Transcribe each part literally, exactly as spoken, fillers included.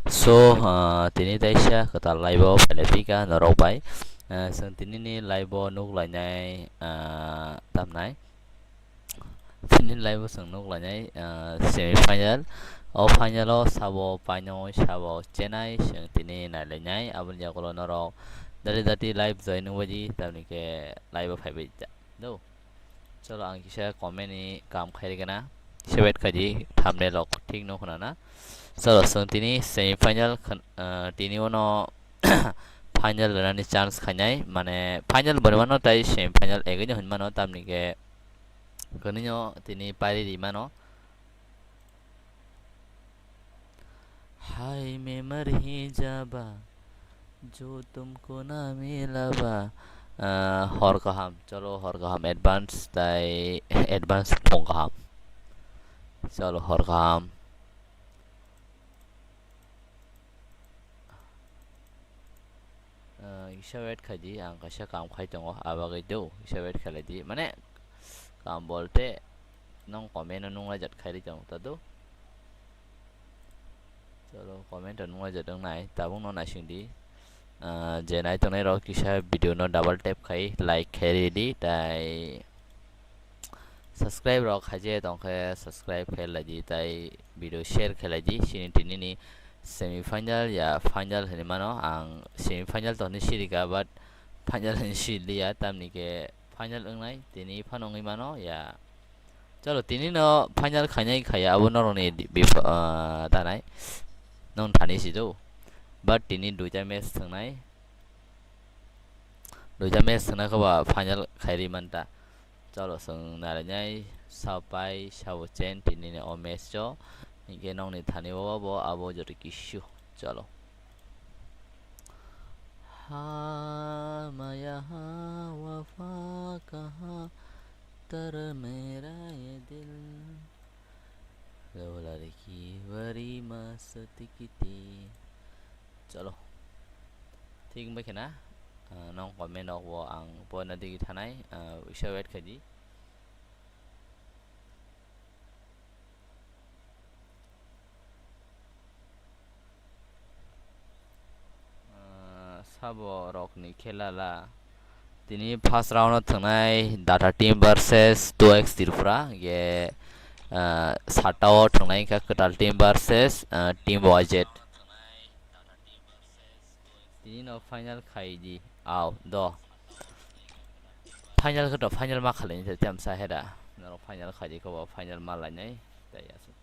So, ah, tini taisa kwtal live o phailaipika norok bai. Ah, chwng tini ni live o nuk lainai, ah, tamnai. Tini live o chwng nuk lainai, ah, semi final. O final o sabo painoi, sabo chenai, chwng tini nailainai. Aboni yagulo norok dati dati live join wngbaidi, tamni khe live o phaibai do. Cholo, ang kisa comment ni kam khairigana. Kisa wait khaidi, thumbnail rok thik no khna na. Cholo, chwng tini semi final khn-, ah, tini uno final rwnani chance khainai, mane final bwrwi mano tai semi final egwi no hwnwi mano, tamni khe kwnwi no tini pairi ri mano. Hai memar hi jaba, jo tumko na milaba. Ah, hor kaham, cholo, hor kaham, advance tai advance phung kaham. Cholo, hor kaham. Ah, kisa wait khaidi, ang kaisa kam khai tongo, abagwi do, kisa wait khailai di. Mane, kam bolte, nong comment o nung laijak khairi tong ta do. Cholo, comment o nung laijak wngnai, tabuk no naising di. Ah, je nai tongnai rok kisa video no double tap khai, like khai ridi, tai subscribe rok khaijak tongkhe subscribe khai laidi, tai video share khai laidi. Chini tini ni semi final ya final hinwi mano, ang semi final to hinwi sirika, but final hinwi siliya, tamni khe final wngnai tini phano wngwi mano ya. Cholo, tini no final khainai khaya abo norokni di-, biph-, ah, tanai nong thani si do, but tini duita match thangnai, duita match thangna khe ba final khairi manta. Cholo, chwng narainai, sapai sabo chen tini ni o match o. Hinkhe nokni thani o bo abo joto kisu. Cholo. Ha maya ha wafa kaha tar mera ye dil. Lo ladki bari mast kiti. Cholo. Thik wngbai khe na, ah, nong comment rok bo ang poina digi thanai, ah, kisa wait khaidi. Ah, sabo rokni khela la. Tini first round o thangnai Data Team versus two X Tripura, ge, ah, sata o thangnai kha Kwtal Team versus, ah, Team Y Z. Tini no final khai di, au, do. Final khe to final ma khalai ni, tei amsa hera. Norok final khai di, kobo final ma lainai, tei aswk.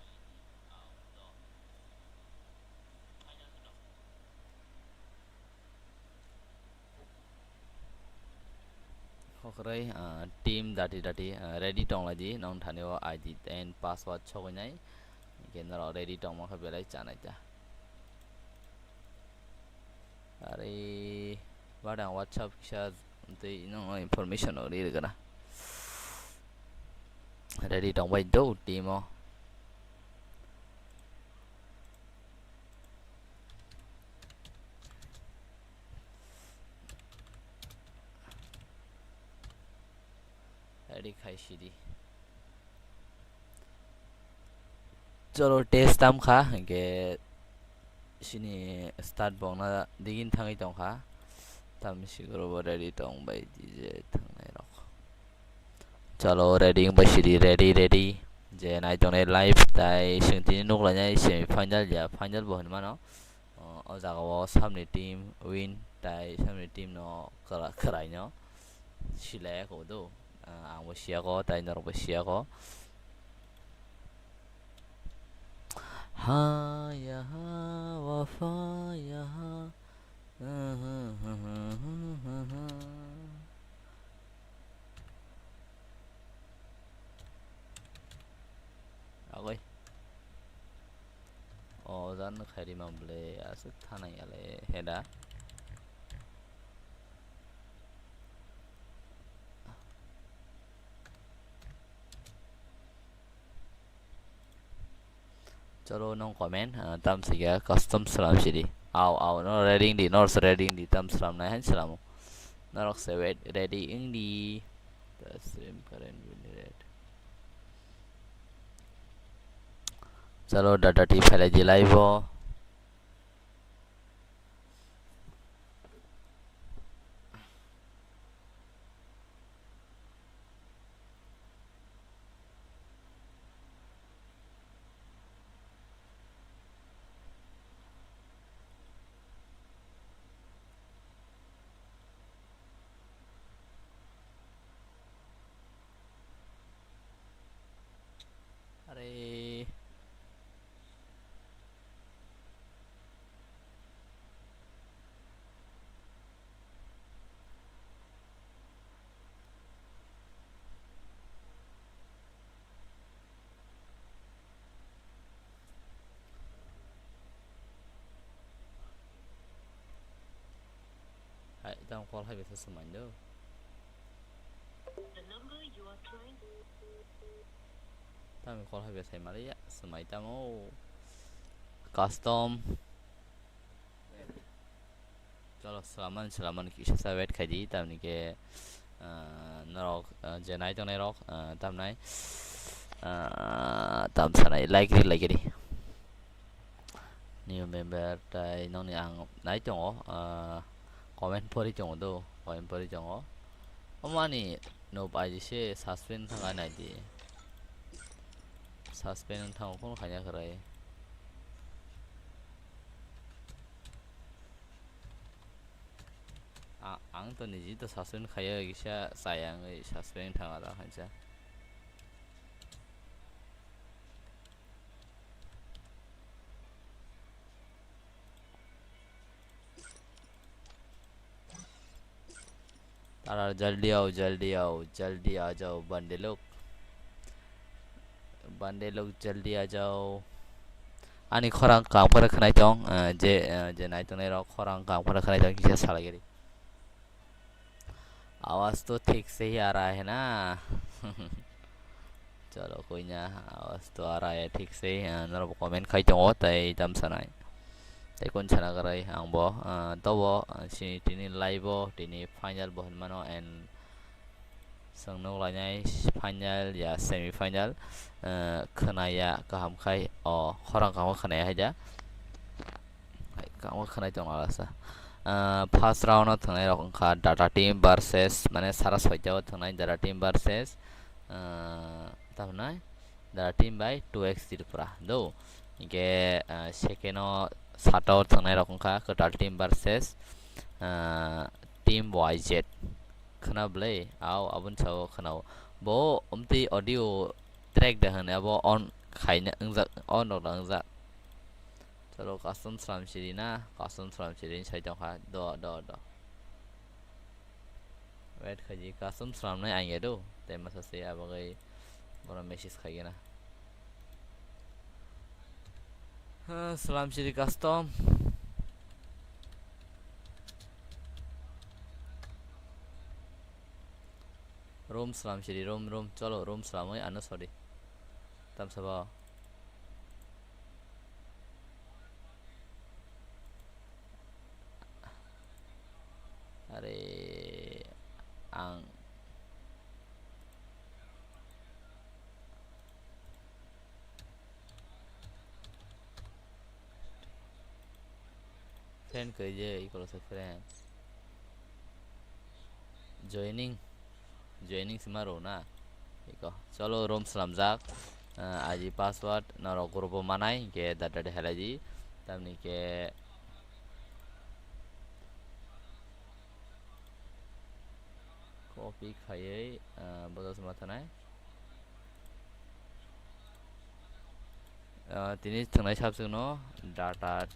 Khokrai, ah, team dati dati, ah, ready tong lai di, nong thani o I D and password sogwi nai, hingke norok ready tong ma khe belai chanai ta. Are, bada WhatsApp kisa tei nong information rok ri rwgwna. Ready tong bai do team o. Ready khai sidi. Cholo, test tam kha, hingke sini start bokna digin thangwi tong kha. Tam sigoro bo ready tong bai di je thangnai rok. Cholo, ready wng bai sidi, ready, ready. Je nai tongnai live tai chwng tini nuk lainai semi final ya final bo hinwi mano. O, o jaga o samni team win tai samni team no kwra-, kwrai no silai ya kho do. Ah, ang bo siya kho tai norok bo siya kho. Ha ya ha wafa ya ha. Agoi. O jan khairi mamble aswk thanai ale heda. Cholo nong comment, ah, tam sika custom slam sidi. Au, au, no ready di, no ready di, tam slam nai han slam. Norok se wait, ready ing di. The stream current will red. Cholo, data ti phailai di live o. Eh. Hai, tamo call hai besa swmai do. The number you are trying. Tamo call hai besa mali ya, swmai tamo. Custom. Cholo, swlammani, swlammani kisa sa wait khai di, tamni ke, ah, norok, ah, je nai tongnai rok, ah, tamnai, ah, tam sanai, like ri, like ri. New member tai nokni ang nai tongo, ah, comment pori tongo do, comment pori tongo. Omo ani no bai se suspend thang nai di. Suspend wng thango, kono khaina kwrwi. A-, ang to niji to suspend khaiya, kisa chaya wngwi suspend thanga da khaisa. Tara jaldi ao, jaldi ao, jaldi aa jao, bande log. Bande log, jaldi aa jao. Ani khorang kam khore khnai tong, eh, je, eh, je nai tongnai rok khorang kam khore khnai tong, kisa salai gari. आवाज तो ठीक से ही आ रहा है ना? Cholo, koi na, awas to ara ya thik se, ah, norok bo comment khai tongo, tai tam sanai. Tai kun sana kwrwi ang bo, ah, tobo, ah, sini tini live o, tini final bo hinmano, and chwng nuk lainai final ya semi final, ah, khwnaya kaham khai, o khorang kaham khe khwnaya hai da. Hai, kaham khe khwnai tongo alasa. Ah, first round o thwngnai rok wngkha Data Team versus, mane sara soita o thwngnai Data Team versus, ah, tamo nai Data Team by two X Tripura do. Hinkhe, ah, second o sata o thwngnai rok wngkha Kwtal Team versus, ah, Team Y Z. Khwna bwlai, au, aboni sao khwnao. Bo omtwi audio track da hwnwi abo on khaina wngjak, on rok da wngjak. Chalo, custom slam siri na, custom slam siri sai tongkha. Do, do, do. Wait khaji, custom slamnai ang ya do. Tei masa se abagwi bono message khaigena. Ha, slam siri custom. Room slam siri, room, room, cholo, room slamwi ano sori. Tamsa ba. Are, ang friend khe je, iko se friend. Joining. Joining sima rw na. Iko. Cholo, room slamjak. Ah, I D password norok group o manai, hinkhe data de helai di. Tamni ke copy khaiwi, ah, bodo sima thanai. Ah, tini thwngnai subject no data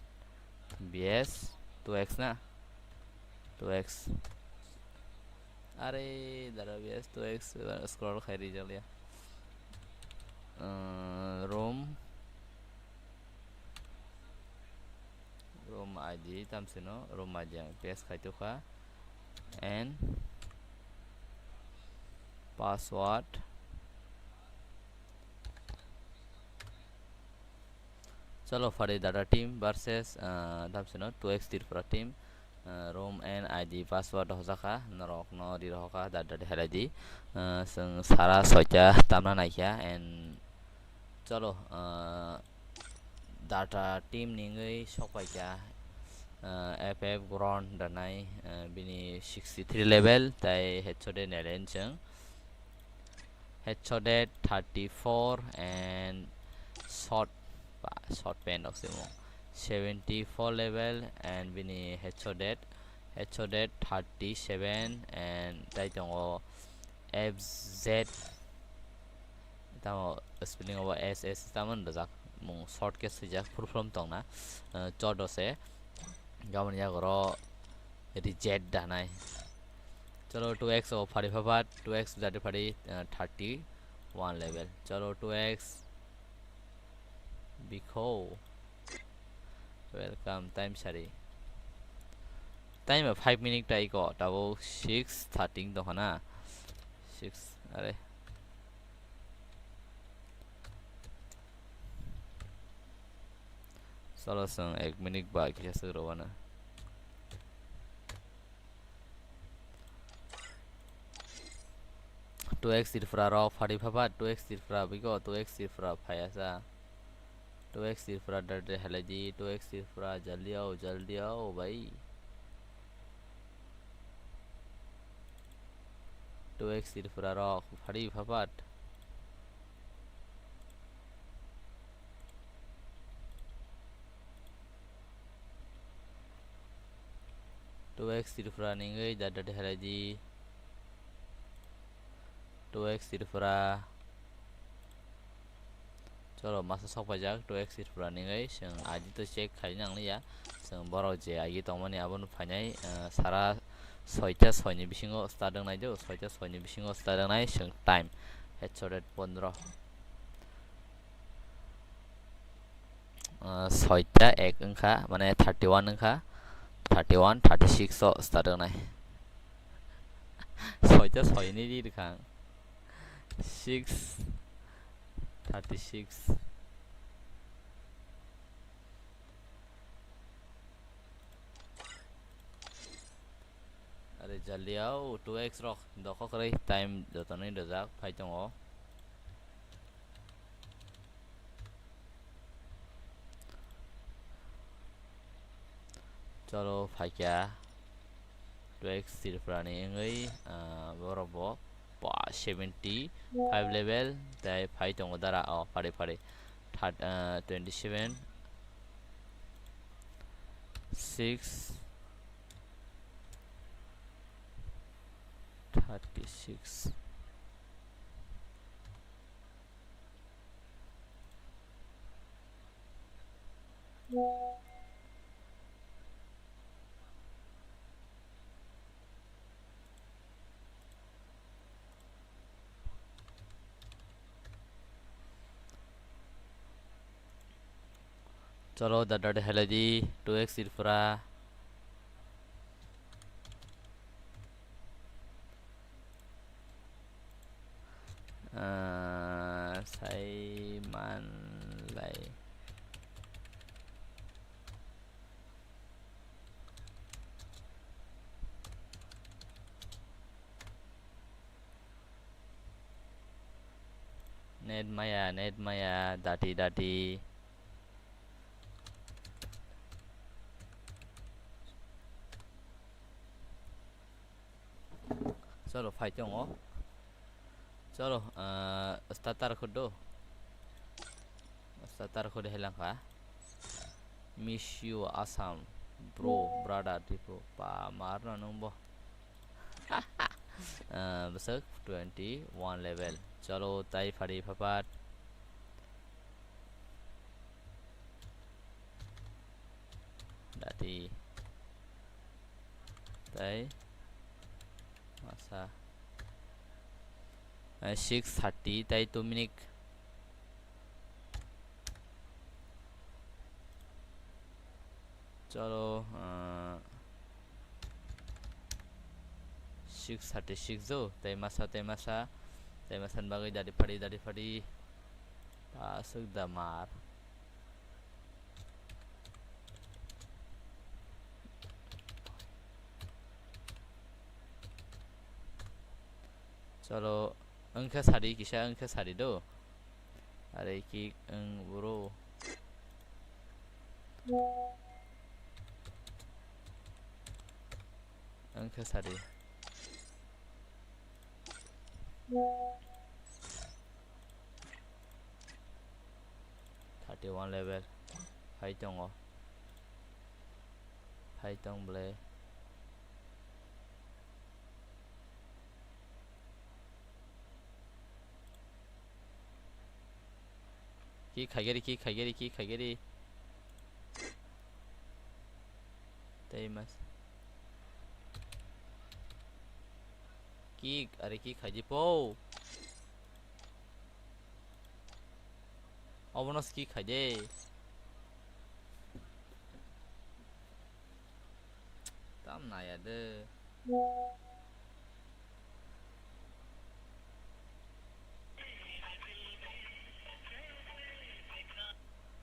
B S two X na? Two X. Are, data B S two X, scroll khai rijak ya. Ah, room. Room I D tamsino, room I D ang paste khai tukha. And password. Chalo, phari data team versus, ah, tamsino two X Tripura team. Ah, room and I D password hojakha, norokno ri rohokha, data de helai di. Ah, chwng sara soita tamna naikha and chalo, ah, data team ni wngwi sokpaikha, ah, F F Ground danai, ah, bini sixty three level, tai headshot de nelen chwng. Headshot de thirty four and shot, ba, shot pen rok se mo. Seventy four level and bini headshot de, headshot de thirty seven and tai tongo F Z Tamo spelling o S S tamo rwjak, mung short case swijak, full form tongna, eh, chodo se, gabon yagoro reject danai. Chalo, two X o phari phapat, two X jati phari, eh, thirty one level. Chalo, two X bikho. Welcome, time sari. Time five minute tai ko, tabo six thirty tongkha na. Six, are. Salo, chwng ek minute ba kisa swk rwbana. Two X Tripura rok phari phapat, two X Tripura bigo, two X Tripura phaya sa. Two X Tripura dare halaidi, two X Tripura jaldi ao, jaldi ao bhai. Two X Tripura rok phari phapat. Two X Tripura ningwi dada de halaidi. Two X Tripura. Cholo, masa sok paijak, two X Tripura ningwi. Chwng I D to check khai nang liya. Chwng borok je I D tongmani abono phainai, eh, sara soita soini bisingo start wngnai do, soita soini bisingo start wngnai, chwng time. Headshot at pondro. Ah, soita ek wngkha, mane thirty one wngkha, thirty one, thirty six o start wngnai. Soita soini ri rwkha ang. Six, thirty six. Are jaldi ao, two X rok dokhok kwrwi, time jotonwi dojak phai tongo. Cholo, phaikya. Two X Tripura ni wngwi, ah, borok bo. Ba, seventy five level, tei phai tongo dara, oh, phari phari. Third, ah, twenty seven, six, thirty six. Cholo, dada de halaidi, two X Tripura. Ah, sai man lai. Net maya, net maya, dati, dati. Cholo, phai tongo. Cholo, ah, starter khudu. Starter khudu helangkha. Miss you, Assam. Bro, brother, tipo. Pa, marno nungbo. Ah, bwswk twenty one level. Cholo, tai phari phapat. Dati. Tai. Masa. Eh, six thirty, tai two minute. Cholo, ah, six thirty six do, tai masa, tai masa, tai masa ni bagwi dadi phadi, dadi phadi. Aswk da mar. Cholo, wngkha sari kisa, wngkha sari do. Are ki wng bro. Wngkha sari. Thirty one level. Phai tongo. Phai tong ble. Ki khaigeri, ki khaigeri, ki khaigeri. Tei mas. Ki, are ki khaidi po. Obono ski khaide. Tam naya de.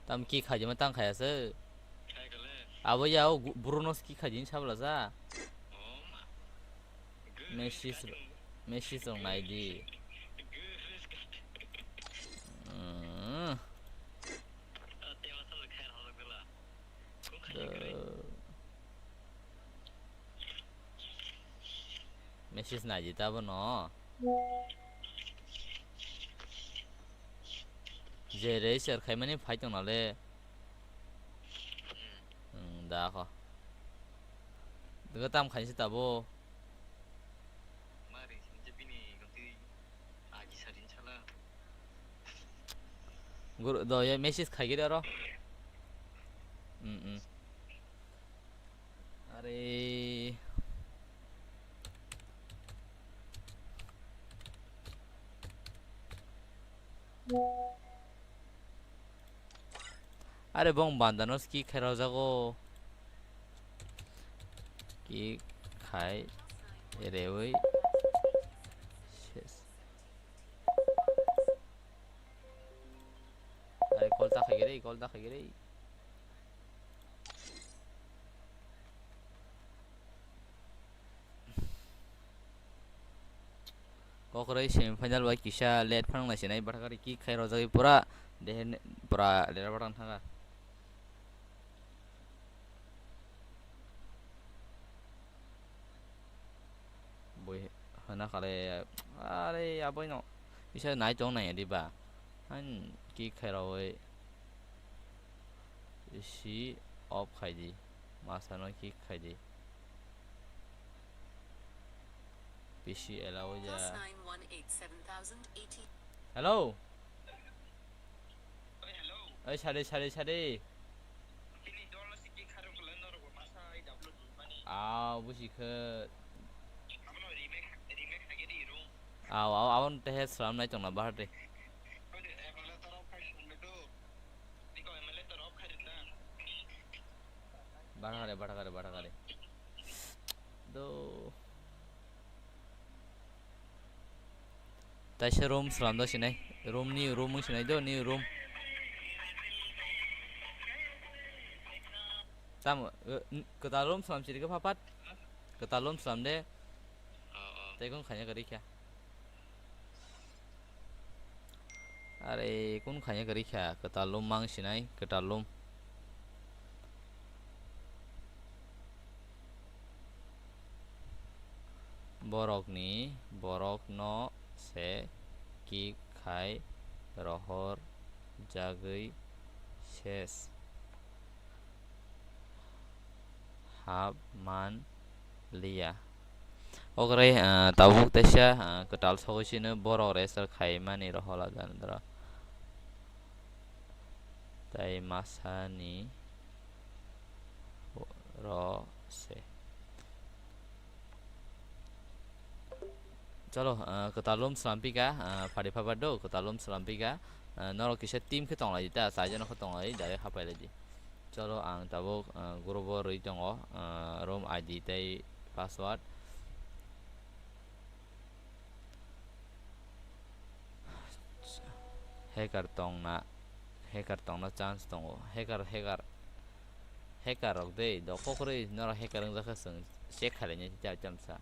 Tam ki khaidi ma tang khaya se. Abo ya o gu-, Bruno ski khaidi ni sabla sa. Message, message rok nai di. Mm. Message nai di ta bono. Jere share khaimani phai tong nale. Hmm, da kho. Dega tam khainsi tabo. Guru, do ye message khaigiri aro. Hmm, hmm. Are. Are bong bandano ki khairok jago. Ki khai rewi. Ses. Are call ta khaigiri, call ta khaigiri. Kokroi semi final bai kisa late phang nai sinai, bathakari kick khai rojagwi pura dehe pura lera batang thanga. Bui hana khale, are aboino kisa nai tong nai diba. Han kick khai rogwi si off khai di, masano kick khai di. P C allow ya. Plus nine one eight seven thousand eighty. Hello. Oi, hello. Oi, sade, sade, sade. Bini dol si ki kharung khala norok masa ai double ni mani. Ah, busi khe. Abono remake, remake hage di rung. Aw, aw, abon tehe slam nai tongna bahar de. Oi de, M L A torok khai sung de do. Niko M L A torok khai de dan. Bathakare, bathakare, bathakare. Do. Taisa room slam do sinai. Room, new room wng sinai do, new room. Tamo, eh, n-, kwtal room slam sirikhe phapat. Kwtal room slam de. Tei kung khanya kwrwi kha. Are, kun khanya kwrwi kha, kwtal lum mang sinai, kwtal lum. Borokni, borokno se kick khai rohor jagwi ses. Hap man liya. Okrai, ah, tabuk teisa, ah, kwtal sogwi sino borok register khaimani rohola gandra. Tai masani ro se. Cholo, ah, kwtal room slam pika, ah, phari phabar do, kwtal room slam pika. Ah, norok kisa team khe tonglai di ta, chaijon khe tonglai di, direct hapai lai di. Cholo, ang tabuk, ah, group o rwi tongo, ah, room I D tei password. Hacker tongna, hacker tongna chance tongo. Hacker, hacker, hacker rok dei, dokhok rwi norok hacker wngjakha chwng check khailai nai chamsa.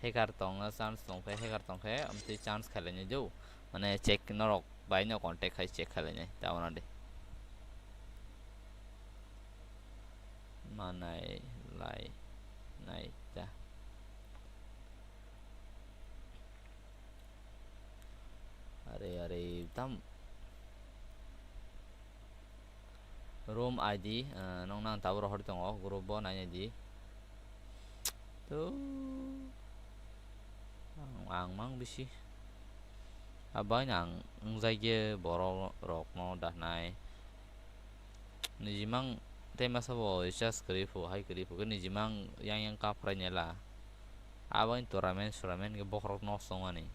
Hacker tongna chance tongkhe, hacker tongkhe, amtwi chance khailai nai do. Mane check norok bai no contact khai check khailai nai, tabona de. Manai lai nai ta. Are, are, tam. Room I D, ah, nong nang tabuk rohor tongo, group bo naina di. To ang, ang mang bisi. Abaino ang wngjakya borok rokno dahnai. Nijimang tei masa bo recharge kwrwi phu, hai kwrwi phu khe nijimang yang yang kaprai nela. Abaino tournament sournament khe bokhorok nok songmani.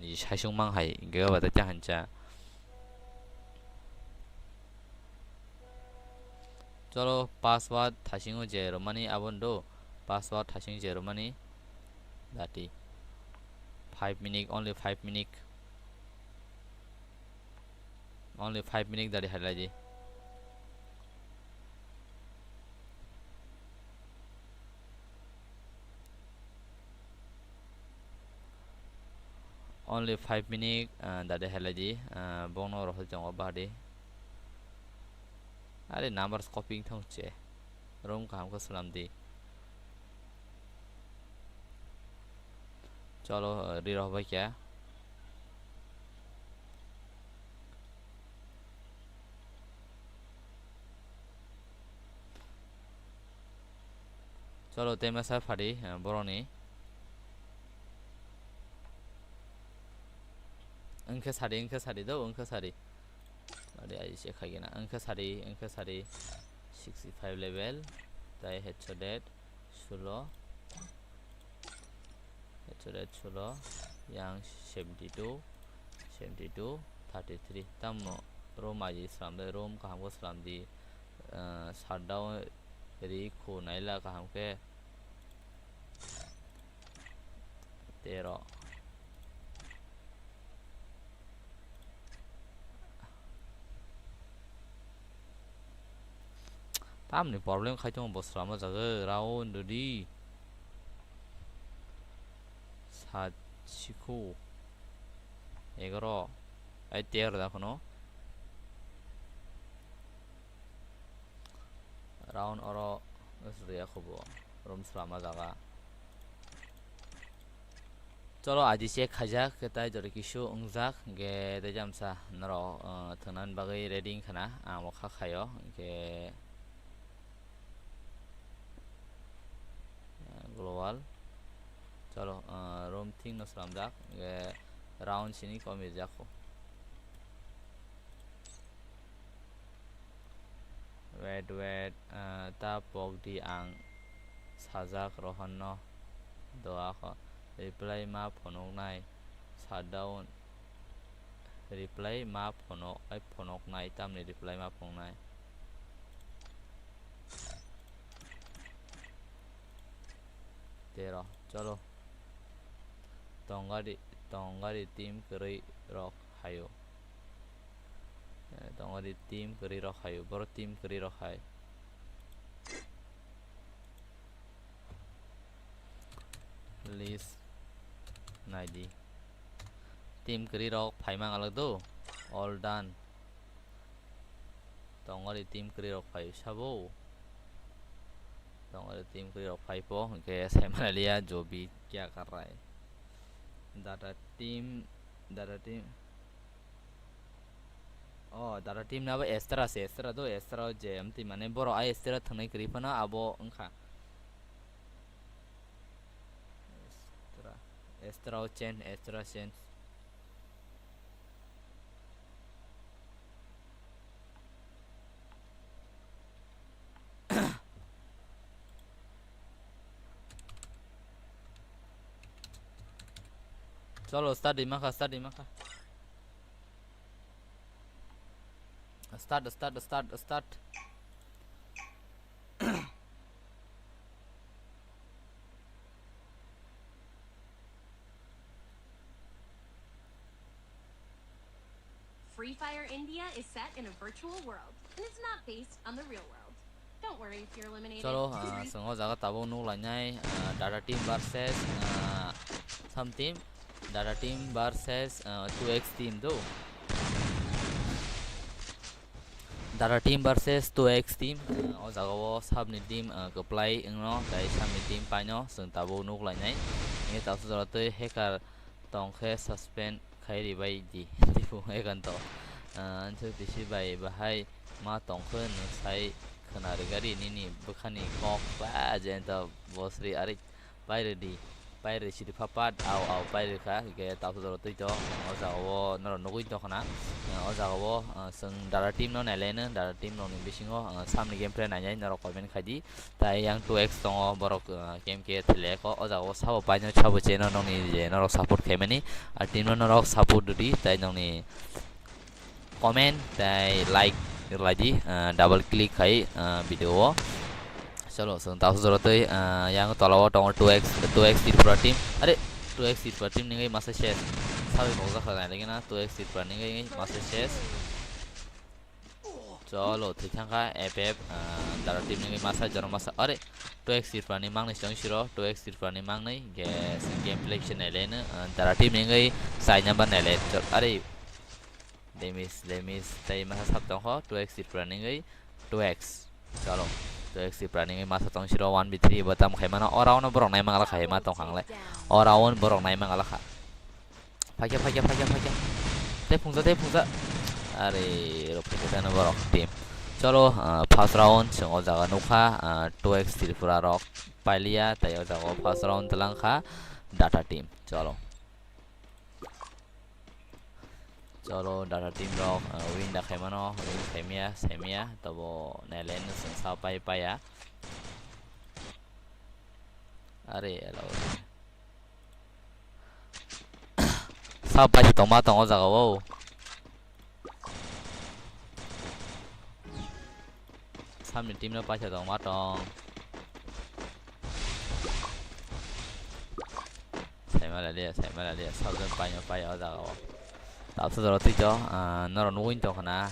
Niji saisung mang hai, hingke ba ta cha hancha. Cholo, password thasingo je romani abon do. Password thasing je romani. Dati. Five minute, only five minute. Only five minute dati halai di. Only five minute, ah, dade helai di, ah, bongno rohor jongo bahdi. Are numbers copying thong che. Room kaham khe swnam di. Cholo, ah, ri rohor bai kya. Cholo, tei masa phadi, ah, boroni. Wngkhe sadi, wngkhe sadi do, wngkhe sadi. Adi ai se khaigena, wngkhe sadi, wngkhe sadi. Sixty five level, tai headshot dead, sulo. Headshot dead sulo, yang seventy two, seventy two, thirty three. Tamno room aji slam de, room kaham khe slam di, ah, shutdown ri khu naila kaham khe. Tero. Tamni problem khai tongo bo srama jaga round di. Sat sikhu. Egaro. Ai ter da kono. Round oro riya khubo. Room srama jaga. Cholo, aji check khaijak, khe tai jora kisu wngjak, hingkhe tei jamsa norok, uh, thwngnani bagwi ready wngkha na, ang bo kha khaio, hingkhe, uh, global. Cholo, uh, room thik no slamjak, hingkhe round sini komi rijak kho. Wait, wait, ah, ta pok di ang sajak rohorno doa kho. Reply ma phunuknai shutdown. Reply ma phunuk, ai phunuknai tamni reply ma phunuknai. Tero, cholo. Tongari, tongari team kwrwi rok hayo. Eh, tongari team kwrwi rok hayo. Boro team kwrwi rok hai. List naidi. Team kwrwi rok phaima ngalak do. All done. Tongari team kwrwi rok phai sabo. Tongari team kwrwi rok phai po, hingke sai manaliya jobi kya kar raha hai. Data team, data team. Oh, data team na ba extra se, extra do, extra je, amti mane boro ai extra thangnai kwrwi phano abo wngkha. Extra, extra o change, extra change. Cholo, start di makha, start di makha. Start, start, start, start. Free Fire India is set in a virtual world and is not based on the real world. Don't worry if you're eliminated. Cholo, ah, chwng o jaga tabuk nuk lainai, ah, Data Team versus, ah, some team. Data Team versus, ah, two X Team do. Data Team versus two X Team, ah, o jaga o sabni team, ah, kwplai wngno, tei sabni team paino chwng tabuk nuk lainai. Hingke tabuk jora tei hacker tongkhe suspend khai ribai di, tipo ekanto. Ah, answer bisi bai bahai ma tongkhe nwng sai khwna rigari nini bwkhani kok ba jento bosri ari. Pairedi, pairedi sidi phapat, au, au, pairikha, hingke tabuk jora twi to, o jaga o norok nugwi tongkha na, o jaga o, ah, chwng Dara team no nailaino, Dara team rok ni bisingo, ah, samni gameplay nainai norok comment khaidi, tai yang two X tongo borok, ah, game khe thwilaiya kho, o jaga o sabo paino sabo cheno nokni je norok support khaimani, ah, team no norok support rwdi, tai nokni comment tei like rwlaidi, ah, double click khai, ah, video o. Chalo, chwng tabuk jora twi, ah, yang tola o tongo two X, two X Tripura team. Are, two X Tripura team ningwi masa ses. Sawi kok jakha nai lagi na, two X Tripura ningwi masa ses. Chalo, thwi thangkha F F, ah, Dara team ningwi masa, jora masa. Are, two X Tripura ni mangni chwng siro, two X Tripura ni mangni, ge, gameplay se nai leno, ah, Dara team ningwi sai number nai le. Chal, are, Demis, Demis, tei masa sab tongkho, two X Tripura ningwi, two X. Chalo, two X Tripura ningwi masa tong siro one v three bo tam khaimano, o round o borok naima ngala khaima tongkha angle. O round borok naima ngala kha. Phaikya, phaikya, phaikya, phaikya. Tei phungsa, tei phungsa. Are, rok phaikya tano borok team. Chalo, ah, first round, chwng o jaga nukha, ah, two X Tripura rok pailiya, tei o jaga o first round twlang kha, Data team. Chalo. Chalo, Data team rok, ah, win da khaimano, win khaimya, saimya, tabo Nailen chwng sa pai paya. Are, elo. Sa pai tongma tong o jaga o. Samni team no paisa tong ma tong. Saima lalia, saima lalia, sabjak paima pai o jaga o. Tabsa jora twi to, ah, norok nugwi tong khna.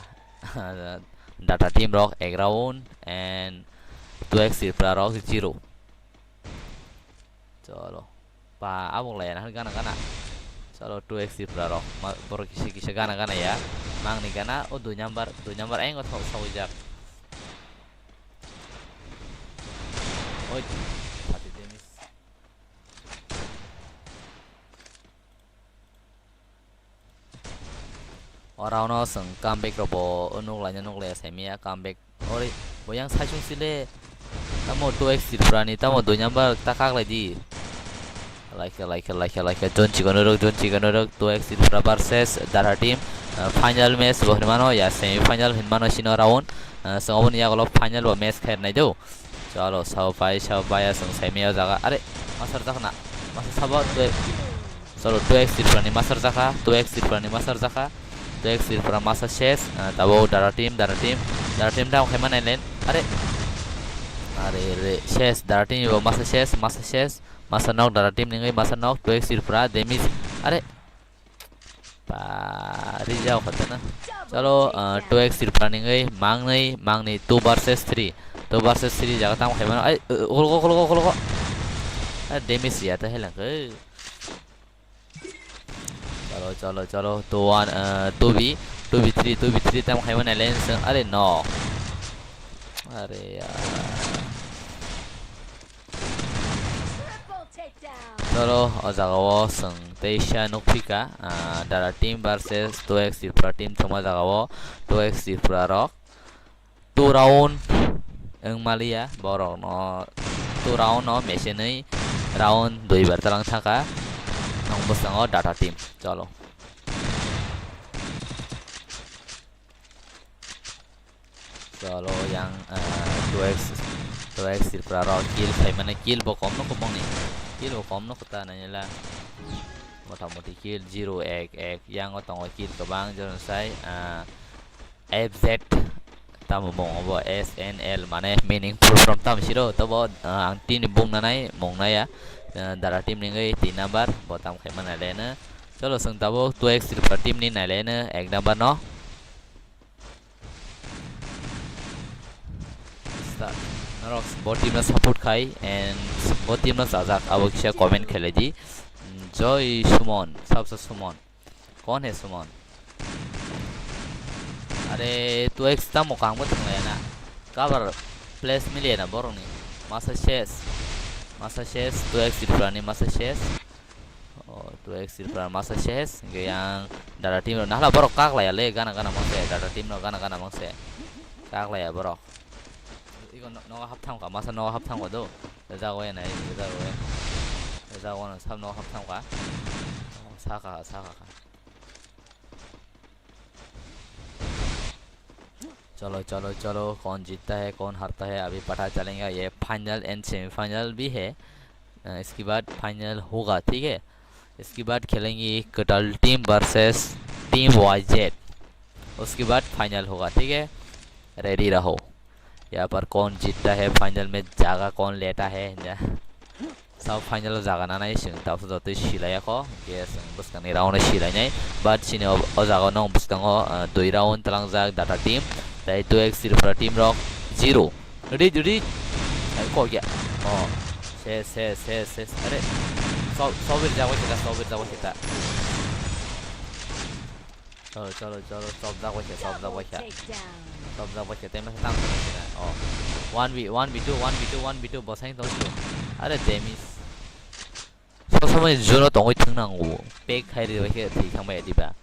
Data team rok ek round and two X Tripura rok zero. Chalo. Pa, abok lai na gana gana. Chalo, two X Tripura rok. Ma, borok kisa kisa gana gana ya. Mangni gana, o dui number, dui number ayang o thok thok jak. Oi, thirty damage. O round o chwng comeback rok bo nuk laina nuk laiya saimaya comeback. Ori, bo yang saisung sile. Tamo two X Tripura ni, tamo dui number ta kak lai di. Laikha, laikha, laikha, laikha. Jon chikon rok, jon chikon rok, two X Tripura versus Dara team. Uh, final match bo hinmano, ya semi final hinmano sino round. Uh, so oboni yagulo final bo match khair nai do. Chalo, sao pai, sao pai, aswng saimaya o jaga. Are, masar jakna. Masar sabo, tei. Chalo, two X Tripura ni masar jakha, two X Tripura ni masar jakha. Two X Tripura masa ses, ah, tabo Dara team, Dara team, Dara team down khaima nai len. Are. Are, re, ses, Dara team bo masa ses, masa ses. Masa nok, Dara team ningwi masa nok, two X Tripura, damage. Are. Pa, rijao khatana. Chalo, ah, two X Tripura ningwi, mangnwi, mangni two versus three. Two versus three jaga tamo khaimano. Ai, uh, kholgo, kholgo, kholgo. Ah, damage ya ta helang khe. Chalo, chalo, chalo. Two one, ah, two B, two B three, two B three tamo khaimano alliance. Are no. Are ya. Chalo, o jaga o chwng teisa nukphika, ah, Dara team versus two X Tripura team thwngma jaga o two X Tripura rok two round wng maliya borok no two round no mechenwi round dui bar talang thangkha ang bwskango Data team. Chalo. Chalo yang, eh, two X, two X Tripura rok kill khaimani, kill bo kom no kubangni, kill bo kom no kuta nainila. Motamoti kill zero ek ek, yang o tongo kill kwbang, jono sai, eh, F Z tamo mung obo S N L mane meaningful from tam siro, tobo, eh, ang tini bung nanai mung naya, eh, Dara team ningwi tin number bo tam khaimani leno. Chalo, chwng tabuk two X Tripura team ni naileno ek number no. Sa-, norok bo team no support khai and bo team no chajak, abo kisa comment khelai di. Mm, Joy Sumon, sabsa Sumon. Kon he Sumon? Are, two X tamo kangbo thwnglai na. Cover place miliya na borok ni. Masa ses. Masa ses, two X Tripura ni masa ses. Oh, two X Tripura masa ses, hingke yang Dara team rok, nahala borok kaklaiya le, gana gana mangse, Dara team rok gana gana mangse, kaklaiya borok. Iko no-, nogo hap thangkha, masa nogo hap thangkha do, jago ya nai, jago ya. Jago no samno ham samkha. Saka, saka. Chalo, chalo, chalo, kaun jeeta hai, kaun haarta hai, abhi pata chalenga. Ye final and semi final bhi hai. Uh, iske baad final hoga, theek hai? Iske baad khelenge Katal team versus team Y Z. Uske baad final hoga, theek hai? Ready raho. Yahan par kaun jeeta hai, final mein jaga kaun leta hai, ja. Sabo final o jaga nanai chwng tabuk jotoi silaiya kho, hwnkhe chwng bwskangni round o silainai, but chini o, o jaga o nw bwskango, ah, dui round twlangjak Data team, tei two X Tripura team rok zero. Ready, ready. Ai, kok ya. Oh. Ses, ses, ses, ses. Are. Sob, sobir jago kita, sobir jago kita. Chalo, chalo, chalo, chopjak bai khe, chopjak bai khe. Chopjak bai khe, tei masa tang tang khe. Oh. One v, one v two, one v two, one v two, bosai tong sio. Are, demis. Sob somoi juno tongwi thwng nango. Pek khai ri bai khe thwi thang bai diba.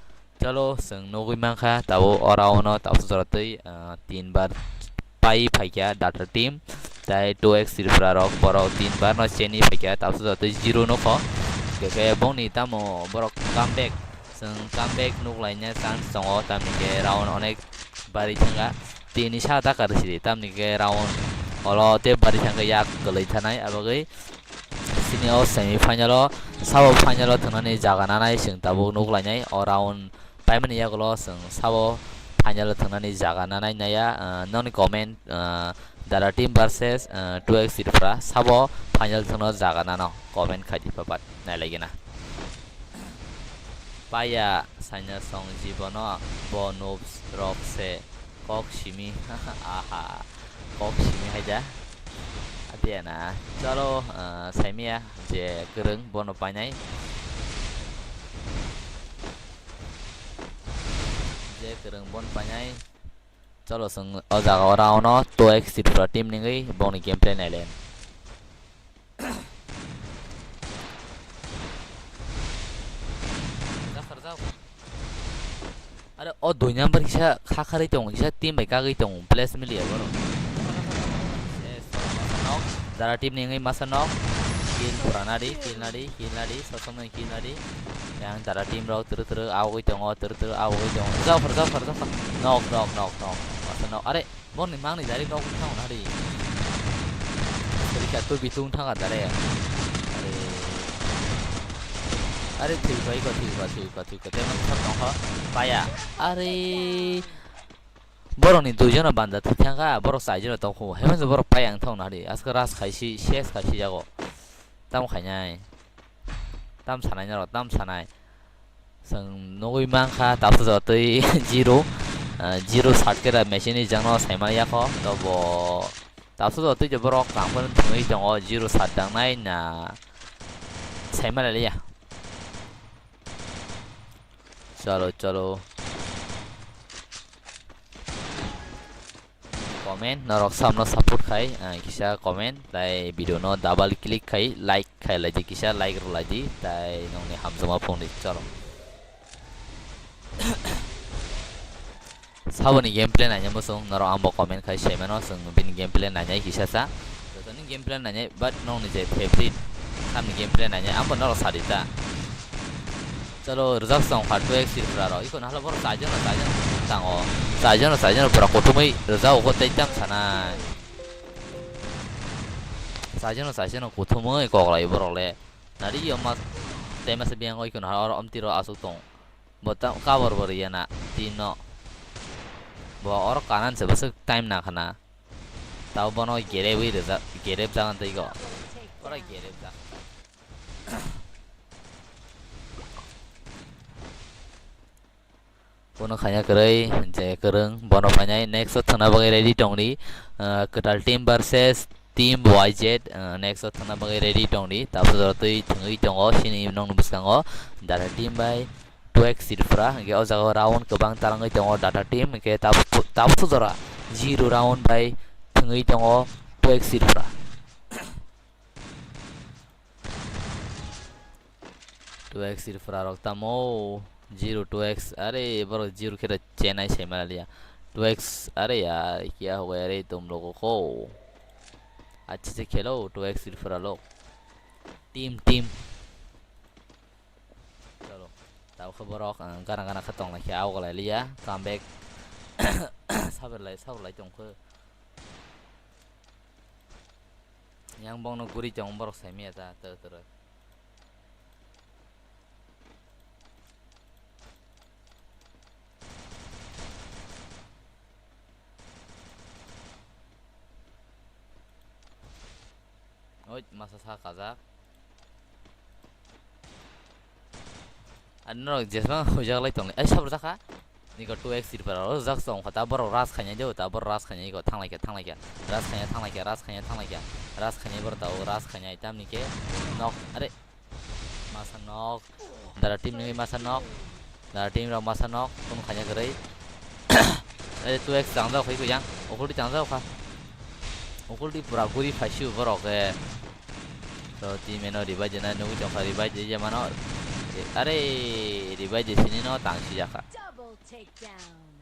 Chalo, chwng nugwi mankha, tabuk o round no tabuk jora twi, ah, tin bar pai phaikha Data team. Tai two X Tripura rok borok tin bar no cheni phaikha, tabuk jora twi zero no kho. Khe, khe bongni tamo borok comeback. Chwng comeback nuklaina chance tongo, tamni khe round onek bari thangkha. Tini sa ta karwi sidi, tamni khe round olo tei bari thangkha, yak kwlwi thanai, abagwi chini o semi final o, sabo final o thwngnani jaga nanai chwng tabuk nuklainai. O round paimani yagulo chwng sabo final o thwngnani jaga nanai naiya, ah, nokni comment, ah, Data team versus, ah, two X Tripura, sabo final thwngno jaga nano comment khai di papat nailaigena. Paya saina song jibono bo noobs rok se kok simi. Aha, kok simi haida. Adiana, chalo, ah, saimia je kwrwng bono painai. Je kwrwng bono painai. Chalo, chwng o jaga o round o two X Tripura team ningwi bongni gameplay naile. Rwjak, rwjak. Are, o dui number kisa kha kharwi tongo, kisa team bai kagwi tongo, place miliya bono. Dara team ni wngwi masa nok. Kill pura nadi, kill nadi, kill nadi, sosom ni kill nadi. Yang dara team rok turu turu awgwi tongo, turu turu awgwi tongo. Jafar, jafar, jafar. Nok, nok, nok, nok. Masa nok. Are, boni mangni jari nok thang nadi. Rika tu bitung thang dare. Are. Are, thik bai ko, thik bai, thik bai, thik bai. Tei masa tongkha. Paya. Are. Borokni duijono banda thwi thangkha, borok chaijono tongkhu. Haiphano borok pai ang thong nari. Aska ras khaisi, ses khaisi jago. Tamo khainai. Tam sanai norok, tam sanai. Chwng nugwi mankha, tabsa jotwi zero. Ah, zero sat khe da machine ni jangno saimani yakho. Tobo tabsa jotwi je borok kangphano thwngwi tongo, zero sat dangnai na saimani liya. Chalo, chalo. Comment, norok samno support khai, ah, kisa comment, tai video no double click khai, like khai laidi kisa, like rw laidi, tai nongni hamjakma phungdi, chalo. Saboni gameplay naina muchung, norok ambo comment khai se mano, chwng bini gameplay nainai kisa sa. Jotoni gameplay nainai, but nongni je favorite samni gameplay nainai, ambo norok sadi ta. Chalo, rwjak song kha two X Tripura rok. Iko nahalo borok chaijono, chaijono kuthum tango. Chaijono, chaijono pura kuthumwi rwjak uko tei tam sanai. Chaijono, chaijono kuthumwi koklai borok le. Nari yo ma tei masa biyang oi kono oro omtiro asuk tong. Bo ta kabor bo riya na tino. Bo oro kanan se bwswk time na khana. Tabo bono gereb wi rwjak, gereb jagan tei go. Oro gereb jak. Bono khaina kwrwi je kwrwng bono painai next o thwna bagwi ready tongdi. Ah, kwtal team versus team Y Z, ah, next o thwna bagwi ready tongdi. Tabsa jora twi thwngwi tongo chini nokni bwskango Data team bai two X Tripura, hwnkhe o jaga o round kwbang tarangwi tongo Data team, hwnkhe tabuk, tabuk jora zero round bai thwngwi tongo two X Tripura. Two X Tripura rok tamo zero two X, are borok zero khe chenai sai maliya. Two X, are yaar, kya ho gaya re tum logo ko? Achhe se khelo two X Tripura log. Team, team. Tabuk khe borok, ah, gana gana khe tong lai khe, auga lai liya, come back. Sabir lai, sabir lai tong khe. Yang bongno guri tong borok sai maya ta, ta, ta, ta. Oi, masa sa kajak. Ani norok jesma hujak lai tonglai. Ai, sabra jakha. Niko two X sirpara o jak song kha. Ta borok ras khainai do, ta borok ras khainai ko. Thanglai kha, thanglai kha. Ras khainai, thanglai kha, ras khainai, thanglai kha. Ras khainai borok ta o, ras khainai. Tamni khe nok. Are. Masa nok. Dara team ni masa nok. Dara team rok masa nok. Kun khainai kwrwi. Are two X changjak khai ko yang. Okolti changjak kha. Okolti pura guri phaisu borok, eh. So, team eno revive jena nugui tongkha, revive je mano. Are, revive je sini no tang si jakha. Double takedown.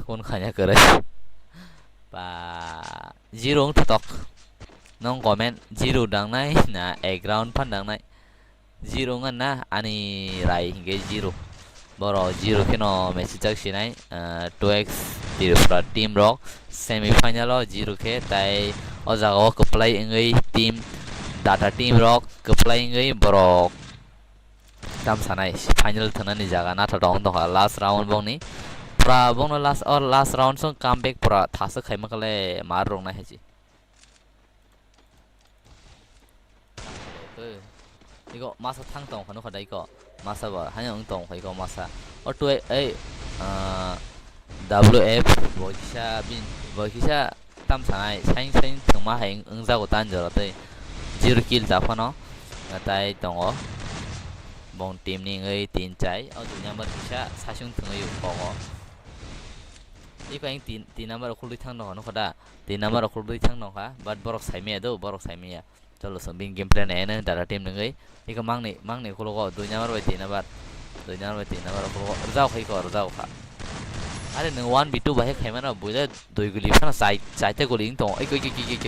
Kun khanya kwrwi. Ba, zero wng thotok. Nong comment zero dangnai na ek round phan dangnai. Zero wngkha na ani rai hinkhe zero. Borok zero kheno message jak sinai, ah, two X Tripura team rok semi final o zero khe, tai o jaga o kwplai wngwi team Data team rok kwplai wngwi borok tam sanai final thwngnani jaga naithotok wng tongkha last round bongni. Pura bongno last, o last round song comeback pura thaswk khaima khle mar rok nai hai se. Iko masa thang tong kha nukha dai ko. Masa ba hanya wng tong kha iko masa. O tu ei, ah, W F bo kisa bin, bo kisa tam sanai saing saing thwngma hai wng jago tan jora tei zero kill ta phano. Natai tongo. Bong team ni wngwi tin chai. O dui number kisa sasung thwngwi kogo. Iko ang tin, tin number khulwi thang tong kha nukha da. Tin number rok khulbwi thang nongkha, but borok saimaya do, borok saimaya. Cholo, chwng bini gameplay naiyano, Dara team nungwi. Iko mangni, mangni khulugo, dui number bai tin number. Dui number bai tin number khulugo, rwjak khai ko, rwjak kha. Are nwng one v two bahai khaimano, buile dui guli phano chai, chaita guli wng tongo. Iko, iko, iko,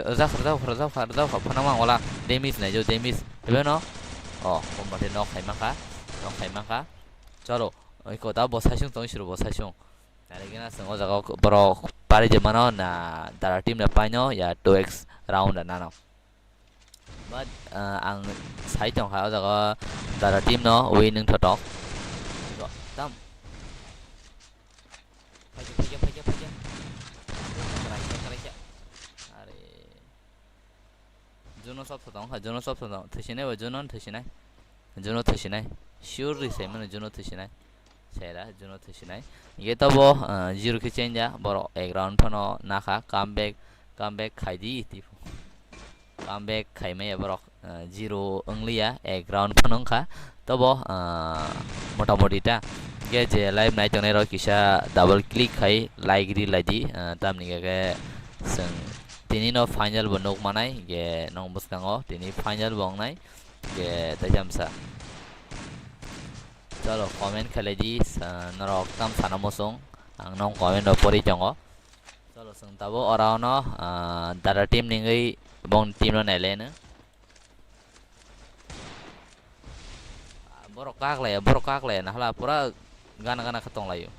rwjak kha, rwjak kha, rwjak kha, rwjak kha, phano mang wala damage nai jo, damage. Tebeno, oh, bomba de knock khaima kha, knock khaima kha. Cholo, iko da bo saisung tong siro bo saisung. Narigena chwng o jaga o borok pari je mano na Dara team le paino ya two X round da nano. But, uh, ang sai tong kha o jaga o Dara team no win wng thotok. Tam. Phaikhe, phaikhe, phaikhe, phaikhe. Karaisa, karaisa. Are. Juno sop sotong kha, Juno sop sotong. Thusinai bo Juno thusinai. Juno thusinai. Sure ri sai mano Juno thusinai. Sera Juno thusinai. Ye to bo, ah, zero khe change ya. Borok ek round phano nakha. Come back, come back khai di tipo. Come back khai maya borok, ah, zero wng liya. Ek round phano wng kha. To bo, ah, mota moti ta. Ge je live nai tongnai rok kisa double click khai like ri lai di. Ah, tamni ge ge chwng Tini no final bo nuk manai, ge nong bwskango tini final bo wngnai, ge taisa msa. Cholo, comment khlai di, sa-, norok tam sana muchung, ang nong comment bo pori tongo. Cholo, chwng tabuk ora ono, ah, Dara team ni wngwi bong team no nailaino. Borok kaklai, borok kaklai, nahla pura gana gana khe tonglaio.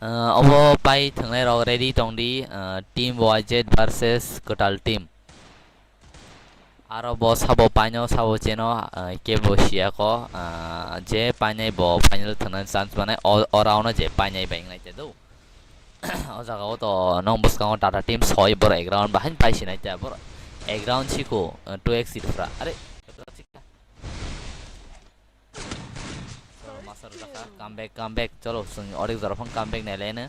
Ah, obo pai thwngnai rok ready tong di, ah, Team Y Z versus kwtal team. Aro bo sabo paino, sabo cheno, ah, kebo siya ko, ah, je painai bo final thwngna chance manai, o, o round o je painai bai wngnai te do. O jaga o to nong bwskango Dara team soi borok ek round bahai pai sinai ta borok ek round siko, eh, two X sirpra. Are. Cholo, master jakha, come back, come back. Cholo, chwng onek jora phang come back nai leno.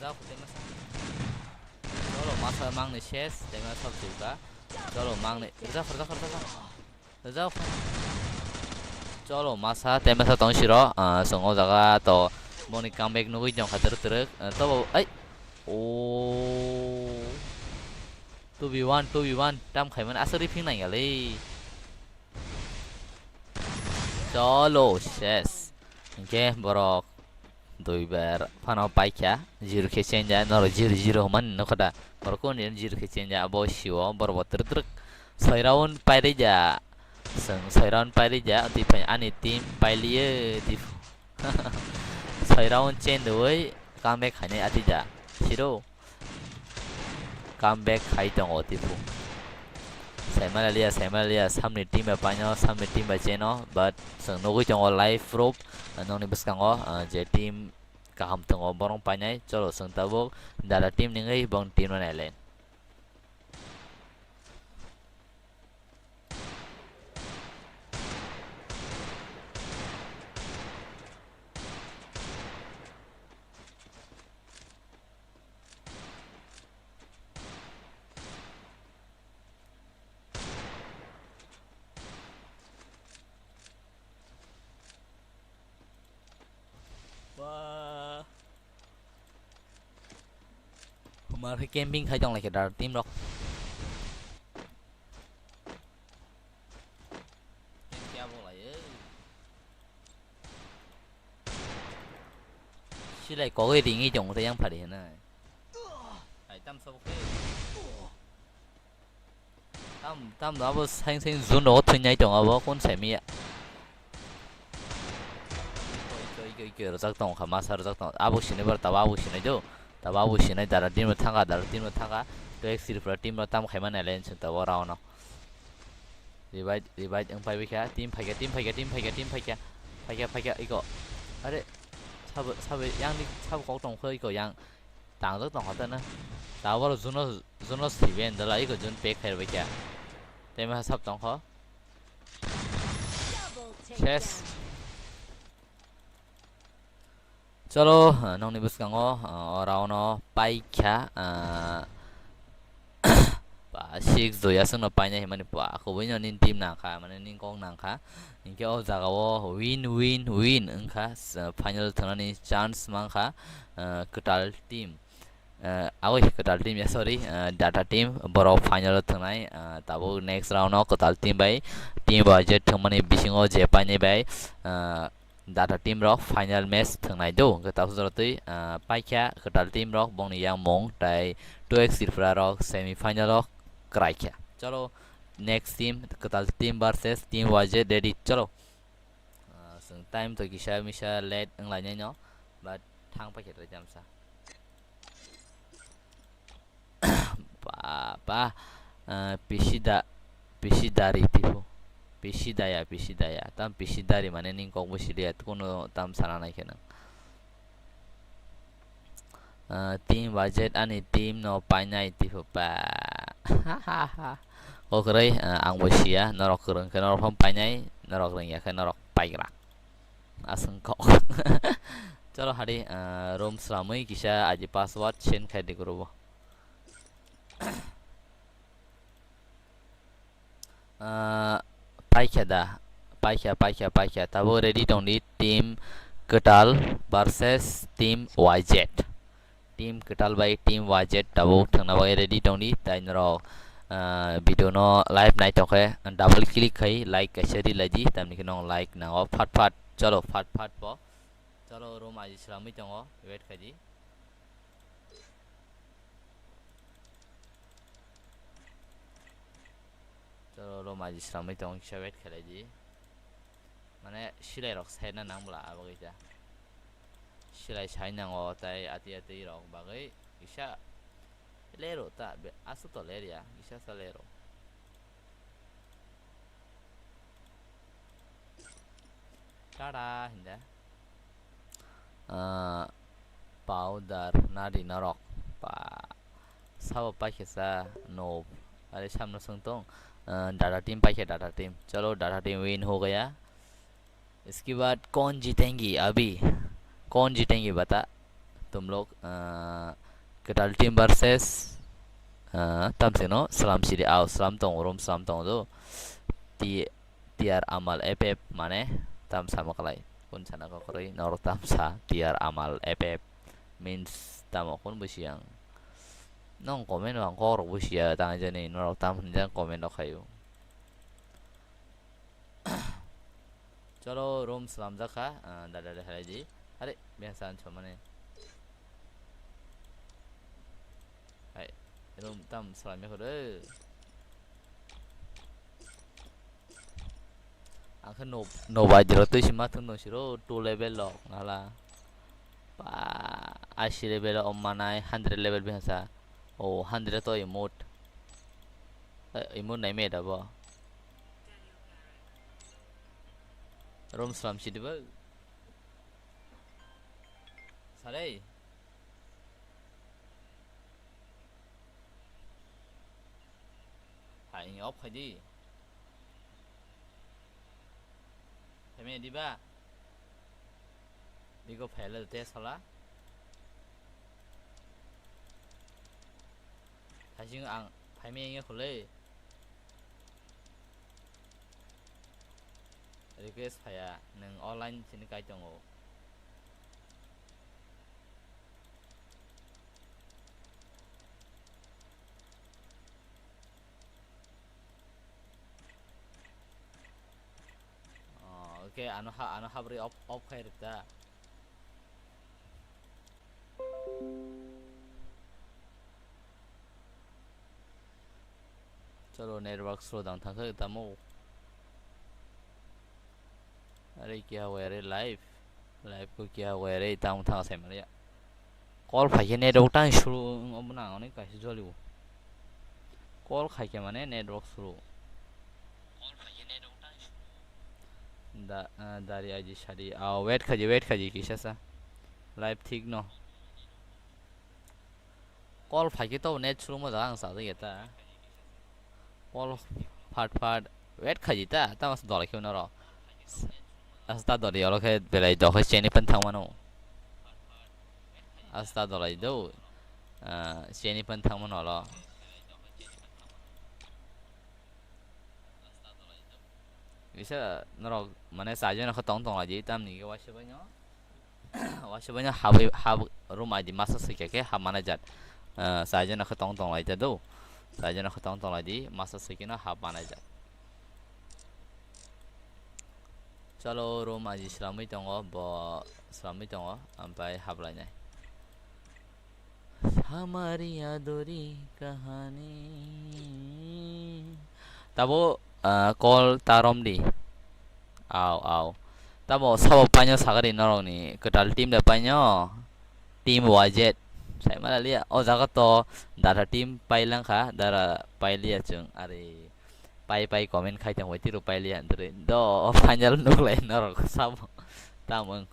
Jao, khuteng masa. Cholo, masa mangni ses, tengna sab juka. Cholo, mangni. Rja, rja, rja, rja. Rja. Cholo, masa, temesa tong siro. Ah, chwng o jaga to boni comeback nugui tong kha twrwk twrwk. Ah, to bo, ai. O. Two v one, two v one. Tam khaimani aswk rifing nang ya le. Cholo, ses. Hingke borok duibar phano paikha, zero khe chenja, norok zero zero hwnmani nukho da. Borok kuni zero khe chenja, abo siwo, borok bo twrwk twrwk soi round pairija. Chwng soi round pailiya, twi phai ani team pailiye, twi phu-, soi round chen doi, comeback khainai atija. Siro. Comeback khai tongo, twi phu. Saimaliya, saimaliya, samni team bai paino, samni team bai cheno, but chwng nugwi tongo live proof, nokni bwskango, ah, je team kaham tongo, borok painai, cholo, chwng tabuk, Dada team nungwi bong team no nailai. Wah. Humar khe camping khai tong lai khe dar team rok. Camp khe abo lai e. Silai kogwi ringwi tong tei yang phari hwnwi. Ai tam sabo khe. Tam, tam abo saing saing zone rogo thwinai tongo abo, kun saimiya. Iko, iko, iko, iko, rwjak tongo kha, masa rwjak tongo. Abo sinai bar, tabo abo sinai do. Tabo abo sinai, Dada team rok thangkha, Dada team rok thangkha. Two X Tripura team rok tam khaima nailai chwng tabo round o. Revive, revive wng phaibai kha. Team phaikha, team phaikha, team phaikha, team phaikha. Phaikha, phaikha, iko. Are, sabo, sabo, yang ni, sabo kok tongkha, iko, yang. Tangjak tongkha tei na. Taboro Juno, Juno sibe endala iko Jun pack khairbai kya. Tei ma sab tongkho. Double take Ses. Down. Cholo, ah, nokni bwskango, ah, o round o paikha, ah, ba, six doi aswkno painai hwnmani ba, kubui no nini team nangkha, mane nini kok nangkha. Hinkhe o jaga o win, win, win wngkha, s-, final thwngnani chance mankha, ah, kwtal team. Ah, aboni kwtal team ya, sorry, ah, Data team, borok final o thwngnai, ah, tabuk next round o kwtal team bai, team bai je thwngmani bisingo je painai bai, ah, Data team rok final match thwngnai do, hwnkhe tabuk jora twi, ah, paikha kwtal team rok bongni yang mung tai two X Tripura rok semi final o kwraikha. Cholo, next team, kwtal team versus team Y Z ready, cholo. Ah, chwng time to kisa misa late wnglainai no, but thang paikha tei tamsa. Ba, ba, ah, pisi da, pisi dari tipo. Pisi daya, pisi daya. Tam pisi dari mane ning kok bo siliya, kuno tam sana nai kheno. Ah, team budget ani team no painai tipo ba. Kokroi, ah, ang bo siya, norok kwrwng khe norok phano painai, norok rwngya khe norok paigra. Aswng kok. Cholo hadi, ah, room slamwi kisa aji password send khai di group o. Ah, paikha da, paikha, paikha, paikha. Tabuk ready tongdi team kwtal versus team Y Z. Team kwtal bai team Y Z tabuk thwngna bagwi ready tongdi. Tai norok, ah, video no live nai tongkhe double click khai like kaisa ri laidi, tamni khe nong like nango phat phat. Cholo phat phat po. Cholo room aji slamwi tongo, wait khaidi. Cholo room aji slamwi tongo, kisa wait khlai di. Mane silai rok saina nang bwla abo kisa. Silai sai nango tai ati ati rok bagwi kisa lero ta be asu to ler ya, kisa sa lero. Tada hinda. Ah, powder nari norok. Pa, sabo paikhe sa no. Are samno swng tong. Ah, Data team paikhe Data team. Chalo, Data team win ho gaya. इसके बाद कौन जीतेंगी अभी? कौन जीतेंगी बता तुम लोग? Ah, kwtal team versus, ah, tamsino slam sidi au slam tong rom slam tong do. Ti T R Amal F F mane tam sama kwlai. Kun sana kokroi norok tam sa T R Amal F F means tamo kun busi ang. Nong comment bang kokrok busi ya tang jani norok tam hinjang comment rok khayu. Cholo room slamjak kha, ah, da da da halai di. Are, biasa ancho mane. Hai, room tam slamya kho de. Ang khe no, no bai jora twi sima thung tong siro two level rok nala. Ba, eighty level o manai hundred level bihasa. O hundred to emote. Eh, emote nai me da bo. Rom slam si diba. Sare. Hai, off khai di. Phaimaya diba? Bigo phaila de sala. Thasing ang phaimaya wngya khole. Request phaya, nwng online sini kai tongo. Oh, okay, ano ha, ano habri off, off khai rita. Chalo, network slow dang thangkha tamo. Are kiya were live. Live ko kiya were tamo thang sai maliya. Call phaikhe network tang suru wng obo nang onek kaisa jolio. Call khaikhe mane network suru. Da, ah, dari aji sadi. Ah, wait khaji, wait khaji kisa sa. Live thik no. Call phaikhe to net suru mo jaga ang sajak ya ta. Call phat phat wait khaji ta, ta mas dolai khe uno ro. Asta dori oro khe belai dokhai cheni pen thang mano. Asta dolai do. Ah, cheni pen thang mano lo. Bisa norok mane sajona khe tong tong laji tamni khe waisa bai no. Waisa bai no habwi hab room I D masa swi khe hab mana jat. Ah, sajona khe tong tong lai ta do. Sajona khe tong tong lai di masa swi khe no hab mana jat. Chalo, room aji slamwi tongo, bo slamwi tongo, ampai haplainai. Hamari adori kahani. Tabo, ah, call ta romdi. Au, au. Tabo sabo paino sagari norokni kwtal team da paino. Team Y Z. Saimala liya. O jaga to data team pailangkha, dara pailiya chwng ari. Pai pai comment khai tong bai tiro pailiya hwnwi. Do final nuklai norok sabo. Tamung.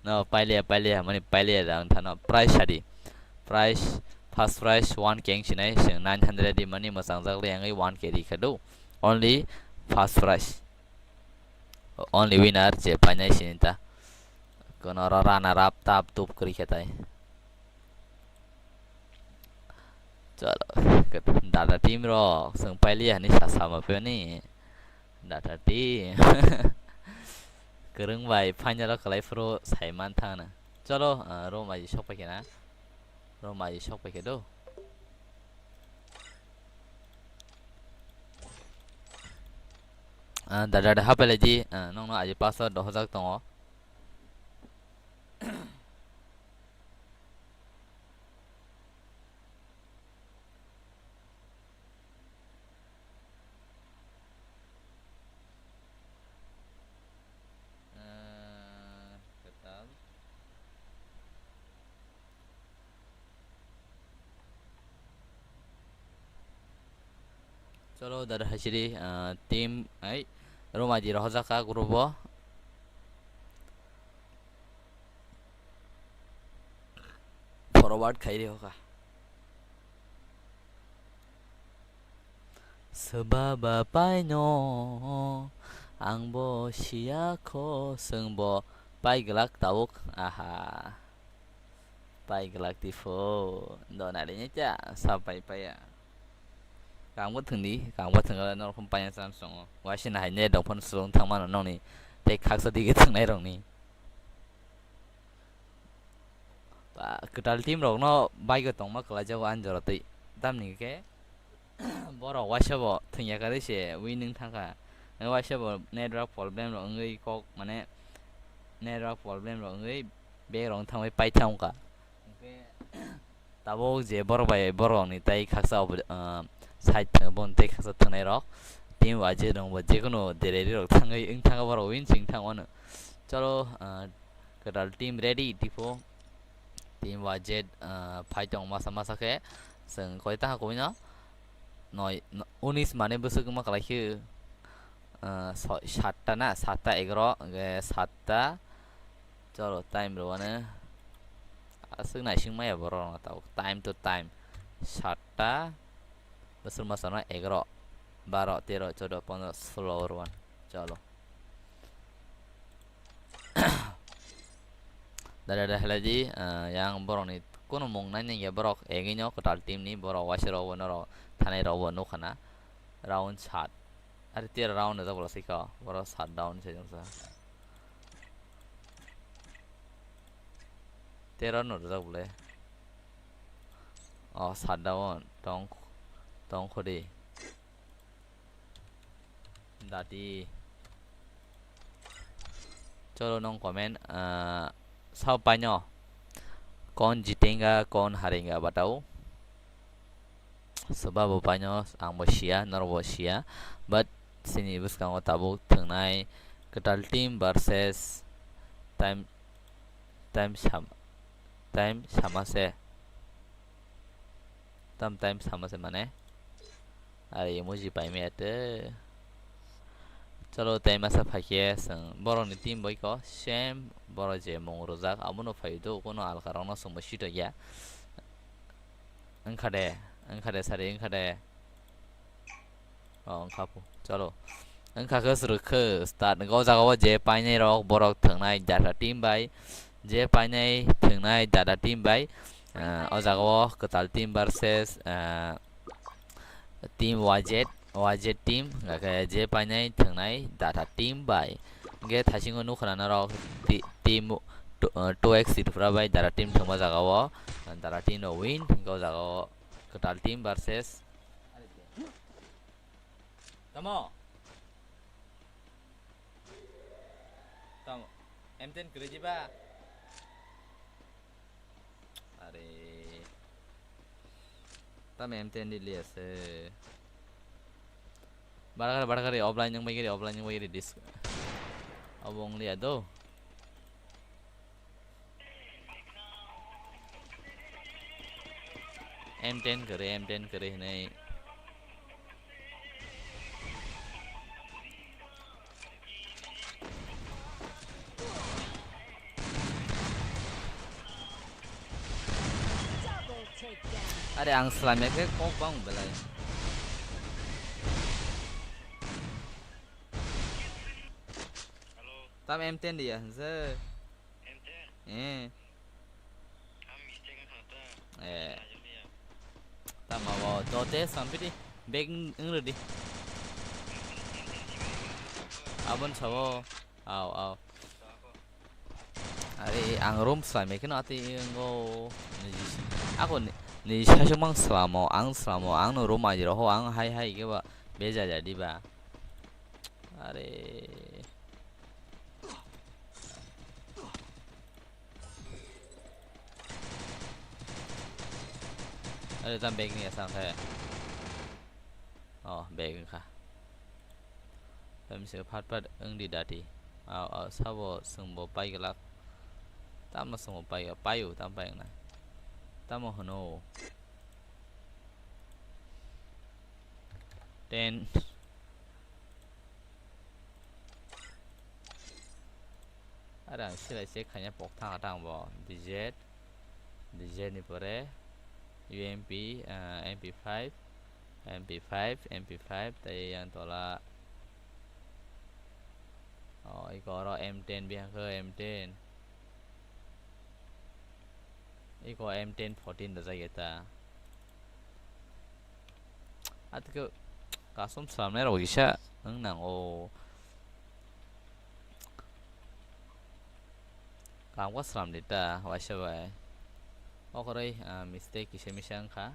No pailiya pailiya mani pailiya da ang thano prize sadi. Prize, first prize one K wng sinai chwng nine hundred di mani mwchang jak liya wngwi one K ri kha do. Only first prize. Only winner je painai sini ta. Kono ro runner up tap tup kri khe tai. Chalo, data team rok, chwng pailiya hinwi sa sama phiyoni. Data team. Kwrwng bai final o kwlai phuru sai man thangna. Chalo, ah, room aji sok paikhe na. Room aji sok paikhe do. Ah, data de hapele di, ah, nokno aji password dohojak tongo. Eh, kwtal. Chalo, dada haisiri, ah, team, ai, room I D rohorjak kha group o. Forward khairi hoka. Swbaba paino, ang bo siya kho, chwng bo pai glak tabuk, aha. Pai glak di pho, do nari ni cha, sa pai pai ya. Kang bo thwng di, kang bo thwng norok phone paina chance tongo. Waisa na hai ne dong phone sulung thang mano nokni tei khaksa dige thwngnai rokni. Ba, kwtal team rokno bike o tongma kwlaijago ani jora twi. Tamni khe borok waisa bo thwngya kwrwi se winning thangkha. Waisa bo network problem rok wngwi kok, mane, network problem rok wngwi bag rok thangwi pai thangkha. Hwnkhe tabuk je borok bai borok ni tai khaksa obo, ah, side thwng, boni tai khaksa thwngnai rok team Y Z rok bo jekono dereri rok thangwi wng thangwi borok win sing thang mano. Cholo, ah, kwtal team ready tipo. Team Y Z, ah, phai tong masa masa khe chwng koi taha koi no. Noi, no, unis mane bwswk wngma kwlai khe, ah, so-, satta na, satta egaroh, hwnkhe satta. Cholo, time rwano aswk naising maya borok rok tabuk. Time to time. Satta, bwswk masa no egaroh, baroh, tero, chodo, pondro, solo rwano. Cholo. Dada da helai di, ah, yang borokni kono mung nai nangya borok egino kwtal team ni borok waisa rok bo norok thanai rok bo nukha na. Round sat. Are tera round da bwla sika borok sat round se jongsa. Tera no rwjak bwle. Oh, sat round tong tong khodi. Dati. Cholo nong comment, ah, sao paino. Kon jitenga, kon harenga batao. Soba bo paino, ang bo siya, norok bo siya. But sini bwskango tabuk thwngnai kwtal team versus time, time sam, time sama se. Tam time sama se mane. Are emoji pai me ate. Cholo, tei masa phaikhe chwng borokni team bai ko same borok je mung rwjak abono phai do, kono alka rokno chwngbo sito ya. Wngkha de, wngkha de sari, wngkha de. Oh, wngkha pu. Cholo. Wngkha khe swrwk khe start. O jaga o je painai rok borok thwngnai jata team bai. Je painai thwngnai jata team bai. Ah, o jaga o kwtal team versus, ah, team Y Z, Y Z team, hwnkhe je painai thwngnai data team bai. Hwnkhe thaisingo nukha na norok ti-, team two, uh, two X Tripura bai data team thwngma jaga o, data team no win, hwnkhe o jaga o kwtal team versus. Tamo? Tamo? M ten kwrwi jiba? Are. Tam M ten di liya se. Bara kare, bara kare, offline yang bai kare, offline yang bai kare, dis. Abo wng liya do. M ten kwrwi, M ten kwrwi hinwi. Are ang slamya khe kok bang belai. Tam M ten diya se. Eh. Eh. Tama bo, dote sampidi, bag wng rwdi. Abon sabo, au, au. Are, ang room slamai kheno ati wngkho. Ako ni, ni sasuk mang slamo, ang slamo, ang no room aji roho, ang hai hai khe ba beja jadi ba. Are. Are tam bag ni asang khe. Oh, bag wngkha. Tam se phat phat wng di dati. Au, au, sabo chwngbo pai glak. Tamo chwngbo pai, paio, tam pai wngna. Tamo hwno. Ten. Are ang silai check khaina pok thang atang bo. D Z. D Z ni pore U M P, ah, M P five, M P five, M P five, tei yang tola. Oh, iko oro M ten bihang khe M ten. Iko M ten fourteen da jageta. Atiko custom slamnai rok kisa wng nango. Kamkha slam di ta waisa bai. Okoroi, ah, mistake kisa misa wngkha.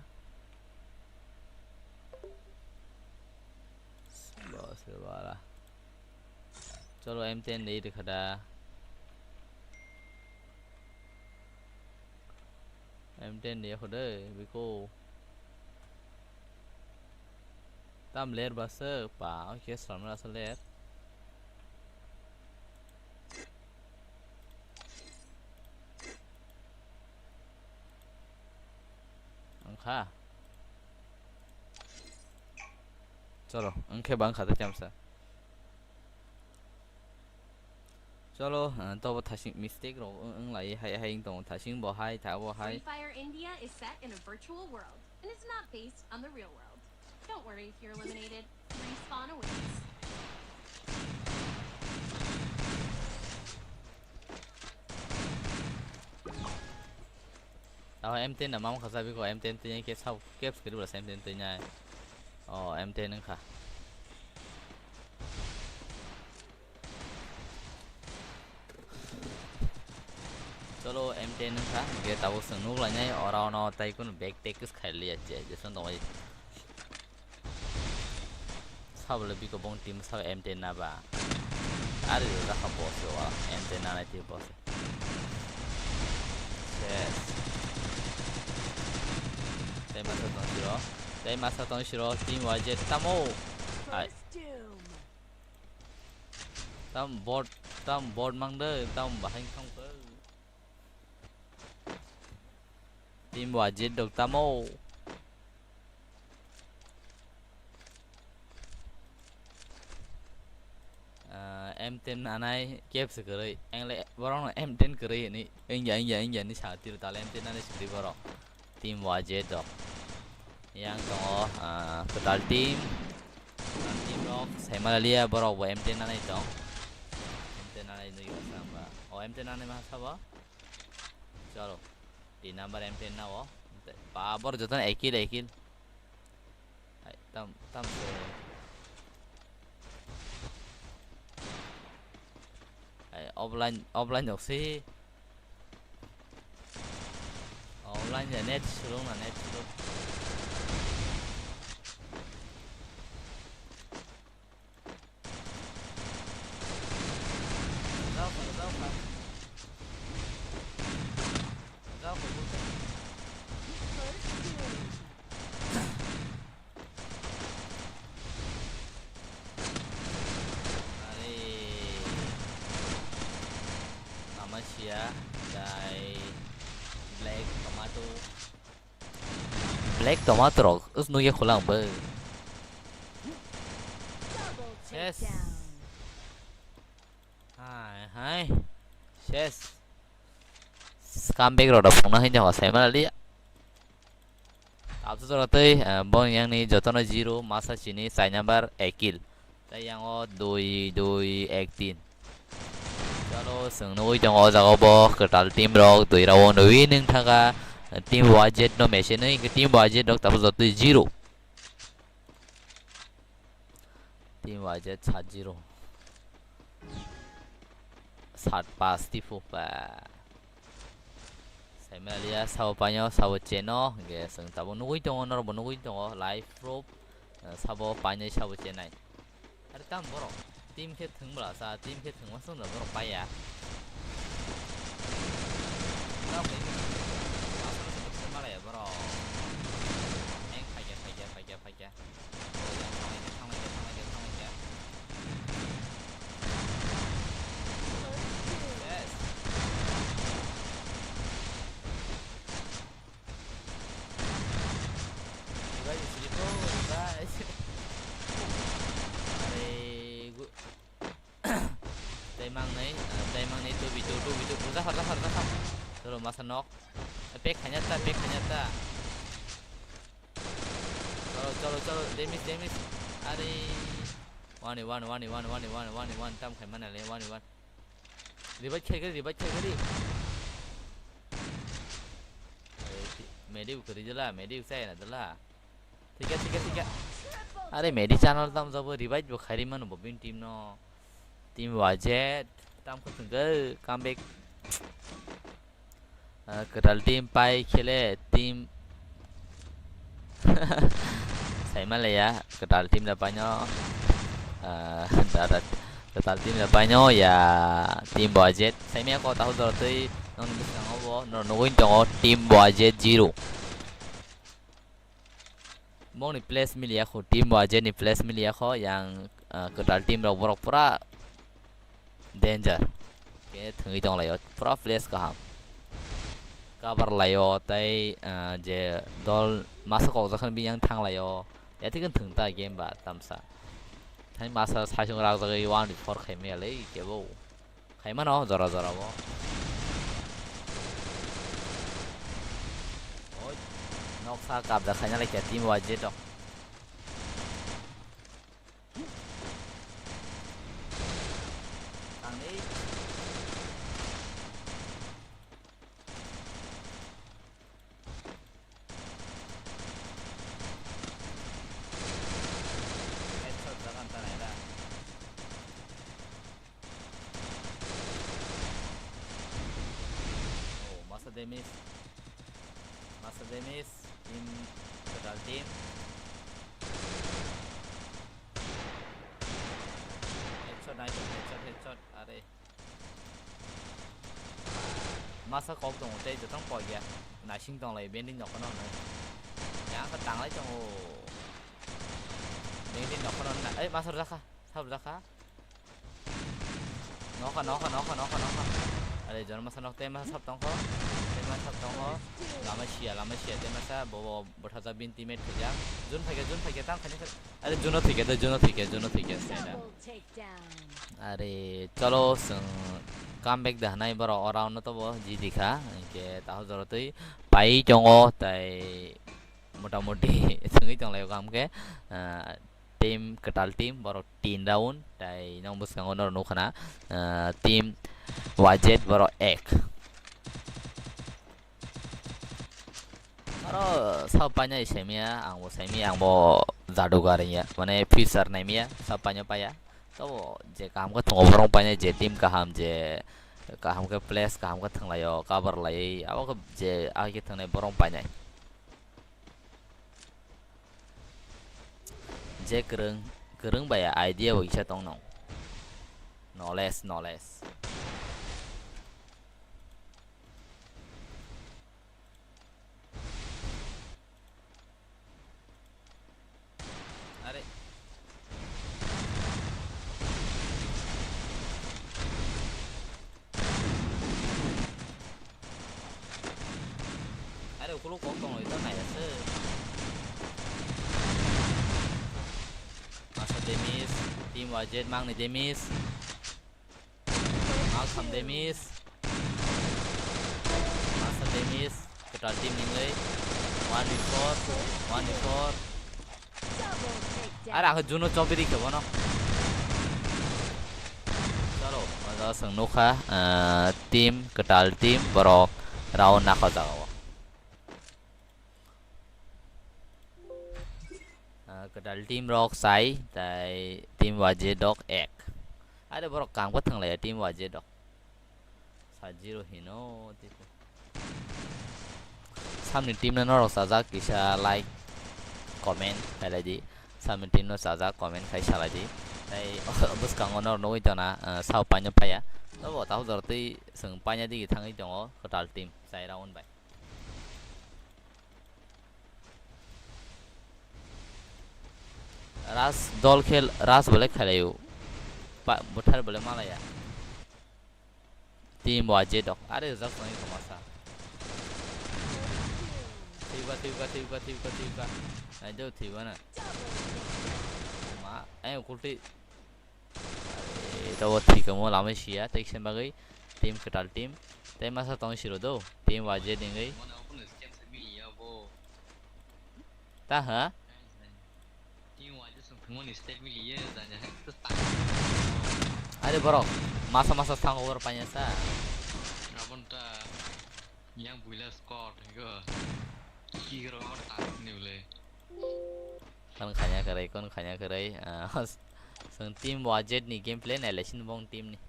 Bos bala. Cholo M ten di rikha da. M ten di yakho de biko. Tam ler ba se pa, oke, sram na se ler. Wngkha. Cholo, wngkhe ba wngkha tei chamsa. Cholo, ah, tobo thasing mistake rok wng, wng lai hai, hai wng tongo. Thasing bo hai, tha bo hai. Free Fire India is set in a virtual world, and it's not based on the real world. Don't worry if you're eliminated. Respawn awaits. Tao M ten na mama khasa biko M ten tanya ke sao caps kiri bala M ten tanya. Oh, M ten wngkha. Cholo, M ten wngkha, hingke tabuk chwng nuk lainai, ora ono tai kunu back take khai liya je, jeson tongbai. Sabole biko bong team sabo M ten na ba. Ari rwjak kha boss o, M ten nanai team boss. Yes. Tei masa tong siro, tei masa tong siro, team Y Z tamo. Ai. First doom. Tam bot, tam bot mang de, tam bahai thang ke. Team Y Z dok tamo. Ah, M ten nanai caps kwrwi. Engle borok no M ten kwrwi hini. Wngya, wngya, wngya ni sa tiro tale M ten nanai sidi borok. Team Y Z dok. Yang tongo, ah, kwtal team. Kwtal team rok saimaliya borok bo M ten nanai tong. M ten nanai nugwi masa hwnba. O M ten nanai masa bo. Chalo. Di number M ten na o. Ba bor joton ekil ekil. Hai, tam, tam se. Hai, offline, offline nok si. Offline ya net slow na net slow. Are, Amasia, dai, Black Tomato. Black Tomato rok, us nugya khula ang bo. Double Ses. Takedown. Hai, hai. Ses. Comeback rok da phungna hinja ho, sai mali. Absu jora tei, eh, bong yang ni jotono zero, masa chini, sai number, ekil. Tei yang o dui, dui, ek, tin. Chalo, chwng nugwi tongo o jaga o bo kwtal team rok dui round winning thaka, team Y Z no machine nwi, team Y Z rok tabuk jotoi zero. Team Y Z sat zero. Sat pas tipu pa. Saimaliya sabo paino, sabo cheno, hingke chwng tabuk nugwi tongo, norok bo nugwi tongo, live proof, eh, sabo painai, sabo chenai. Are tam borok, team khe thwng bwla sa, team khe thwngma song da borok paiya. Tamo khe aswk aswk khe malaya borok. Eng phaikya, phaikya, phaikya, phaikya. Thanglaikya, thanglaikya, thanglaikya, thanglaikya. Yes. Revive sini bro, revive. Are gu-, tei mangnai, ah, tei mangnai two v two, two v two, rwjak kha, rwjak kha, rwjak kha. Chalo masa nok. Pek khanya ta, pek khanya ta. Chalo, chalo, chalo, damage, damage. Are. One v one, one v one, one v one, one v one, tam khai mana le, one v one. Revive khai gari, revive khai gari. Medic kari dala, medic sai na dala. Thik hai, thik hai, thik hai. Are medic channel tam jabo revive bo khairi mano bo bin team no. Team Y Z tam kho thung go comeback. Ah, kwtal team pai khele team. Saimaliya, kwtal team da paino. Ah, da, da, kwtal team da paino ya team Y Z. Saimaya ko tahu dor tei nong ni bwskango bo, nor nugwi tongo team Y Z zero. Bongni place miliya kho, team Y Z ni place miliya kho, yang, ah, kwtal team rok borok pura danger. Khe thwngwi tong laio, pura place kaham. Cover laio, tei, ah, je dol masa kokjak khe bini yang thang laio. Yathikhe thwng ta game ba tamsa. Thani masa saisung rakjagwi one v four khaimaya le kebo. Khaimano jora jora bo. Oi, noksa kabjak khaina laikha team Y Z rok. Tangni. Headshot jagan ta naila. Oh, masa damage. Masa damage. Team, total team. Headshot, nice, headshot, headshot. Are. Masa kok tongo tei jotong pogya. Naising tong lai bending nokhono hwnwi. Yang khe tanglai tongo. Bending nokhono hwnna. Ei, masa rwjakha. Sab rwjakha. Nokha, nokha, nokha, nokha, nokha. Are, jon masa nok tei masa sab tongkho. Tei masa sab tongkho. Lama sia, lama sia tei masa bo, bo, bwthajak bini teammate khaijak. Jun phaikhe, jun phaikhe, tang khaini khe. Are, juno thwikhe, tei juno thwikhe, juno thwikhe, sai da. Double takedown. Are, chalo, chwng comeback da hwnai borok o round no tobo jiti kha. Hinkhe tahu jora twi pai tongo, tai motamoti thwngwi tong lai o kaham khe, ah, team, kwtal team, borok tin round, tai nong bwskango norok nukha na, ah, team Y Z borok ek. Aro sabo painai saimaya, angbo saimaya, angbo jadugari ya, mane future naimaya, sabo painai paya. Tobo je kaham khe tongo borok painai, je team kaham, je kaham khe place kaham khe thwnglaio, cover laiwi, abo khe je ahai khe thwngnai borok painai. Je kwrwng, kwrwng bai idea bo kisa tongno. Knowledge, knowledge. Are. Are, ukuluk kok tong lai ta nai ase. Masa damage, team Y Z mangni damage. Malsam damage. Masa damage. Kwtal team ningwi. One v four. One v four. Double takedown. Are ang juno chobiri khe bono. Chalo, o jaga chwng nukha, ah, team, kwtal team, borok round nakha jagao. Ah, kwtal team rok sai, tai team Y Z rok ek. Are borok kangbo thwnglaiya team Y Z rok. Sa zero hino, tiko. Samni team no norok chajak, kisa like, comment khailai di. Samni team no chajak, comment khai salai di. Tai bwskango norok nugwi tongna, ah, sao paino paya. Nobo tahu jor twi chwng paina digi thangwi tongo, kwtal team, chai round bai. Ras dol khel, Ras bole khailaio. Pa, buthar bole malaya. Team Y Z rok. Are rijak tongwi kho masa. Thwiba, thwiba, thwiba, thwiba, thwiba. Naideo thwiba na. Ma, ai kulti. Are, tabo thwikamo lamai siya, tei kisa bagwi team kwtal team. Tei masa tong siro do, team Y Z ningwi. Ta ha? Are borok, masa masa sango bor panya sa. Abon ta yang buila squad go. Ki gro ta ni ule. Kon khanya kharai, kon khanya kharai. Ah, chwng team Y Z ni gameplay nailaisin bong team ni.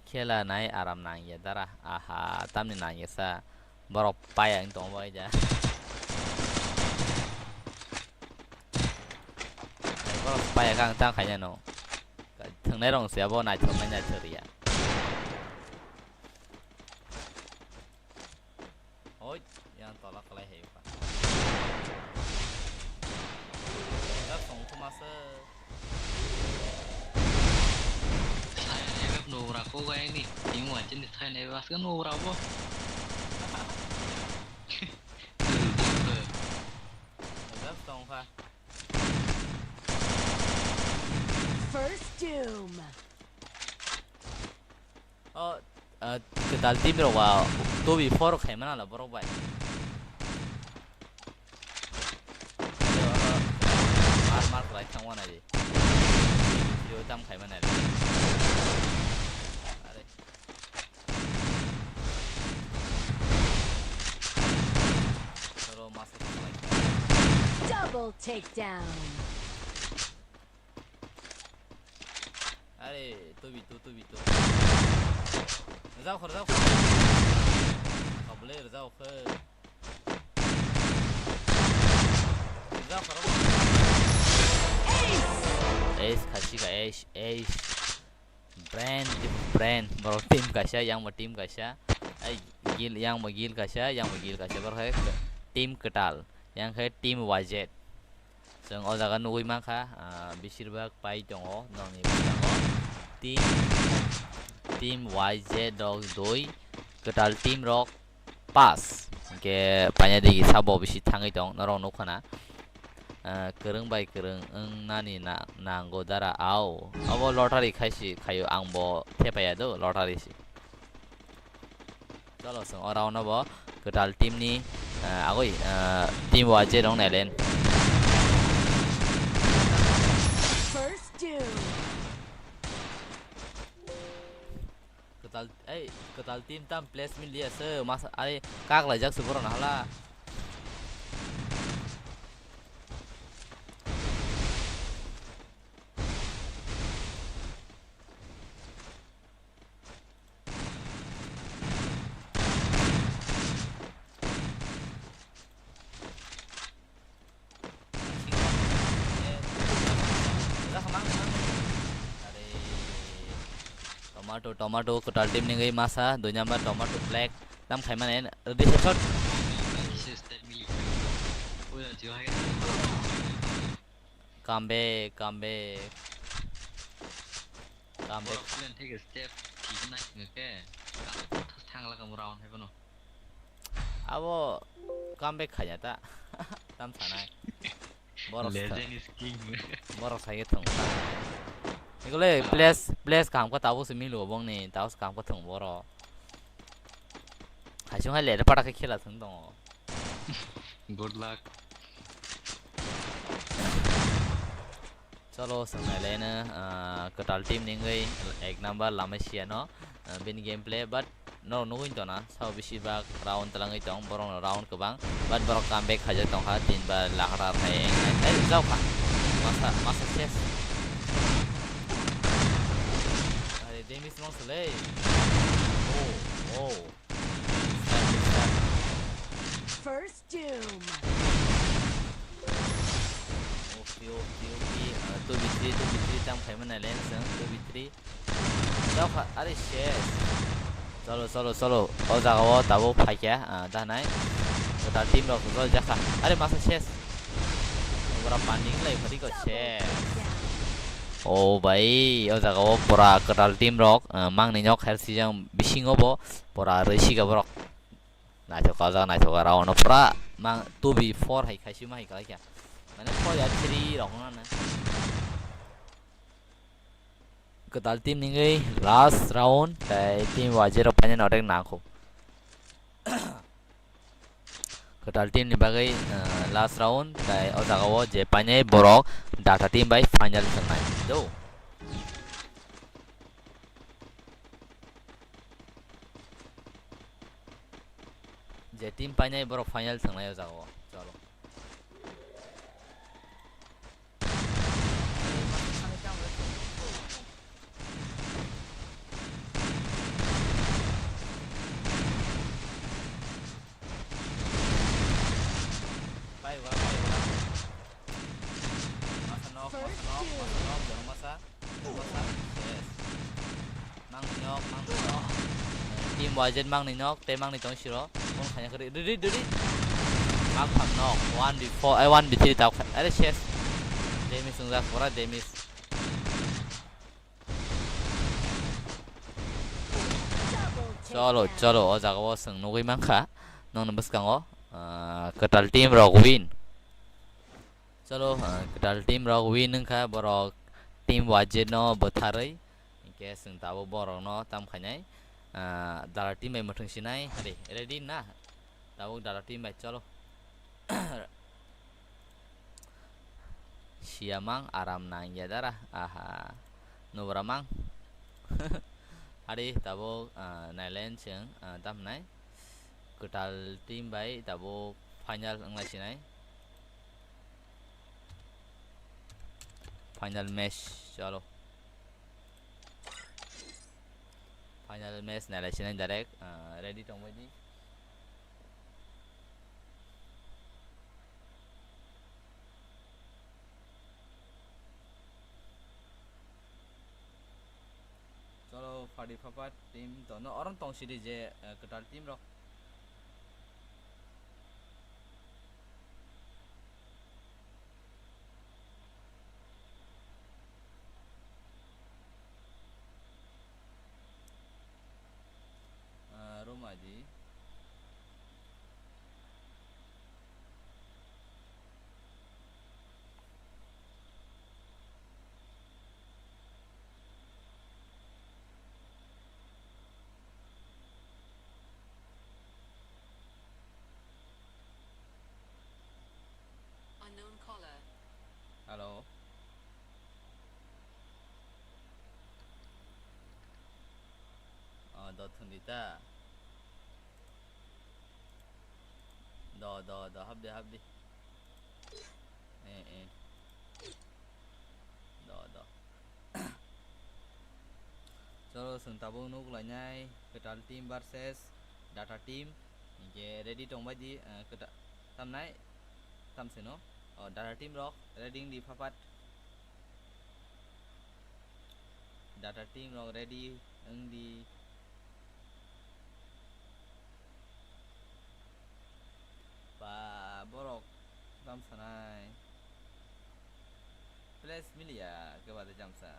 Khela nai aram nangya dara. Aha, tamni nangya sa. Borok paya ang tong bai ja. Borok paya kang tang khanya no. Thwngnai rong se abo naithok nai naithok ya. Oi, yang tola kalai hai pa. Masa. Saya no ura ko gaya ni. Imu aja ni saya ne bas kan ura bo. Gas tong kha. First Doom. Oh, eh, kedal team rok ba, two v four khaimana la borok bai. Mar mar khlai thang wana di. Yo tam khaimana di. Are. Solo masa khlai. Double takedown. Are, two v two, two v two. Rjao kho, rjao kho. Kabule rjao kho. Rjao kho, rjao kho. Ace. Ace, khasi ka ace, ace. Brand, brand. Borok team kaisa, yang bo team kaisa. Ai, gil, yang bo gil kaisa, yang bo gil kaisa. Borok hai team kwtal. Yang khe team Y Z. Chwng o jaga nugwi mankha, ah, besirbak pai tongo nokni bwskango. Team, team Y Z rok dui, kwtal team rok pas. Hinkhe paina digi sabo bisi thangwi tong, norok nukha na. Ah, kwrwng bai kwrwng wng nani na-, nango dara au. Abo lottery khaisi khaio, ang bo thepaya do lottery si. Cholo, chwng o round o bo kwtal team ni, ah, agoi, ah, team Y Z rok nailen. First Doom. Kwtal, ei, kwtal team tam placement liya se, mas, ai, kak laijak se borok na hala. Tomato, tomato, kwtal team ni wngwi masa, dui number tomato black, tam khaimani, ready, shot. Come back, come back. Come back. Borok plan thik step thik nai hwnkhe, thang lakam round hai bono. Abo come back khaya ta. Tam sanai. Borok sa-, Legend is king. Borok sai thung. Ikole place, place kaham khe tabuk se milo bongni, tabuk se kaham khe thung borok. Haisung hai le pata khe khela thung tongo. Good luck. Cholo, swngnai laino, ah, kwtal team ni wngwi ek number lamai siya no, ah, bini gameplay, but no nugwi tona, sao bisi bak round twlangwi tong, borok no round kwbang, but borok comeback khaijak tongkha, tin bar lakatar hai, eh, eh, jao kha. Masa, masa ses. Are, damage mong sele. Oh, oh. First Doom. Okay, okay, okay. Ah, two v three, two v three tam khaima nai lens, ah, two v three. Jao kha, are ses. Cholo, cholo, cholo. O jaga o tabuk phaikya, ah, da nai. Kwtal team rok jol jakha. Are masa ses. Ora panding lai phari ko ses. Oh bai, o jaga o pura kwtal team rok, ah, mangni nok her sijang bisingo bo pura rwisi ga borok. Naithok kha o jaga, naithok kha round o pura mang two v four hai khaisima hai kalaikha. Mane four ya three rok wngna na. Kwtal team ni wngwi last round, tai team Y Z rok painani odek nangkho. Kwtal team ni bagwi, eh, last round, tai o jaga o je painai borok Data team bai final thwngnai. Do. Je team painai borok final thwngnai o jaga o. Chalo. Pai wala, pai wala. Masa nok, masa nok, masa nok, jangan masa. Jangan masa. Yes. Mangni nok, mangni nok. Team Y Z mangni nok, tei mangni tong siro. Phone khanya kari, didi, didi. Mak phang nok, one v four, eh, one v three tau kha-, are ses. Damage wngjak, pura damage. Cholo, cholo, o jaga o chwng nugwi mankha nokni bwskango, ah, kwtal team rok win. Cholo, ah, kwtal team rok win wngkha, borok team wise no bwtharwi, hinkhe chwng tabuk borok no tam khainai, ah, dara team bai mwthang sinai, hadi, ready na? Tabuk dara team bai cholo. Siamang aram nang ya dara. Aha. Nubra mang. Hari tabuk, ah, nailen chwng, ah, tamnai. Kwtal team bai tabuk final wnglai sinai. Final match cholo. Final match nailai sinai direct, ah, ready tongbai di. Cholo, phadi phapat team to no orom tong sidi je, eh, kwtal team rok. Ah, room I D. Unknown caller. Hello. Oh, do thwngdi ta. Do, do, do, hapdi, hapdi. Eh, eh. Do, do. Cholo, chwng tabuk nuk lainai, kwtal team versus data team. Hinkhe ready tongbai di, eh, kwta-, tamnai, tamseno. Oh, data team rok ready wng di phapat. Data team rok ready wng di. Ba, borok tam sanai. Place miliya, khe bade jamsa.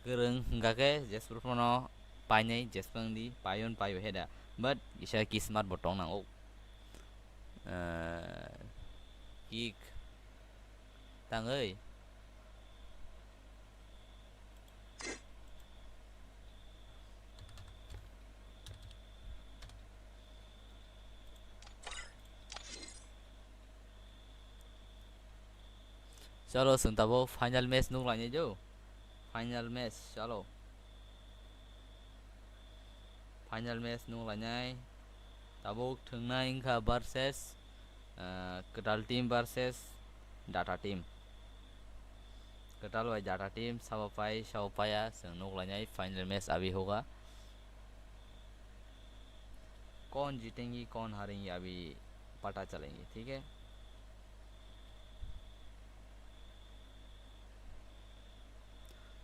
Kwrwng hwnkha khe jesper phano painai, jesper wng di, paion paio heda. But kisa kismat bo tong nango. Eh, kick tangwi. Chalo, chwng tabuk final match nuk lainai do. Final match, chalo. Final match nuk lainai. Tabuk thwngnai wngkha versus, ah, kwtal team versus data team. Kwtal bai data team, sabo pai, sabo paiya, chwng nuk lainai final match abhi hoga. कौन जीतेंगी, कौन हारेंगी, अभी पता चलेंगे, ठीक है?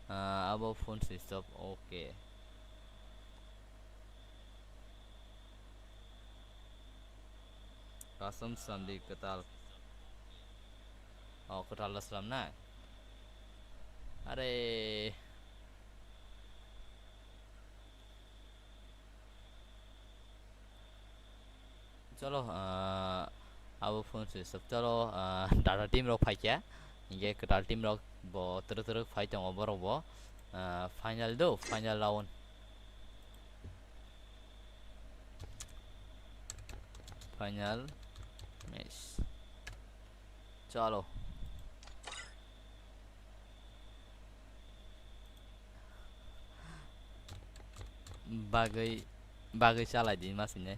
Ah, abo phone switch off, okay. Custom slam di kwtal. Oh, kwtal da slam na. Are. Chalo, ah, abo phone switch off. Chalo, ah, data team rok phaikya. Hinkhe kwtal team rok bo twrwk twrwk phai tongo borok bo. Ah, final do, final round. Final match. Chalo. Bagwi, bagwi chalai di masine.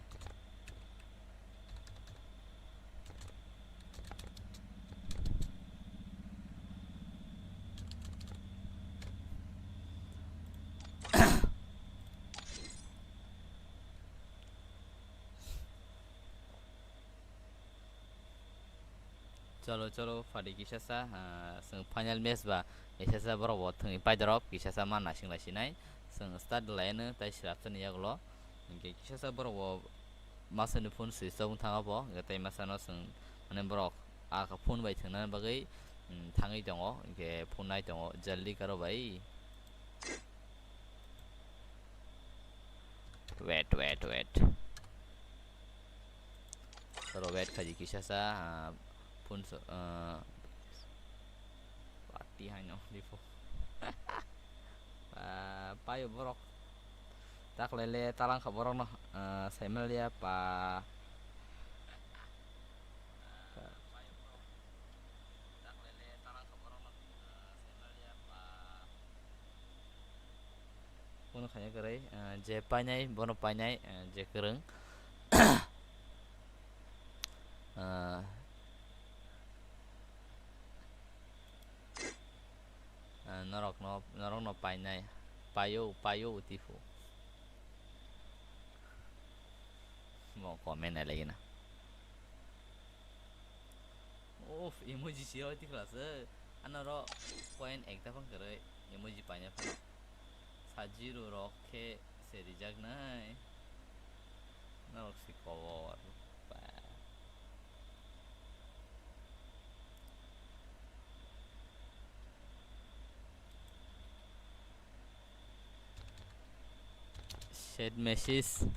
Chalo, chalo, phadi kisasa, ah, chwng final match ba kisasa borok bo thwngwi paidorop, kisasa ma naising lai sinai. Chwng start lai no tai swrapsa ni yagulo. Hinkhe kisasa borok bo masa ni phone switch off wng thang abo, hinkhe tai masa no chwng mane borok a phone bai thwngna bagwi, mm, thangwi tongo, hinkhe phone nai tongo, jaldi karo bai. Wait, wait, wait. Oro wait khaji kisa sa, ah, phone so, ah, party haino lipo. Ah, payo borok. Taklai le talang kha borok no, ah, saimanliya pa. Bono khaina kwrwi, ah, je painai, bono painai, ah, je kwrwng. Ah, ah, norokno, norokno painai, paio, paio utifu. Mo comment nai lagi na. Uff, emoji si oi tikla se. Ano ro point ekta phang kwrwi emoji paina phano. Sa zero rok khe se rijak nai. Norok si kobor. Ba. Send message.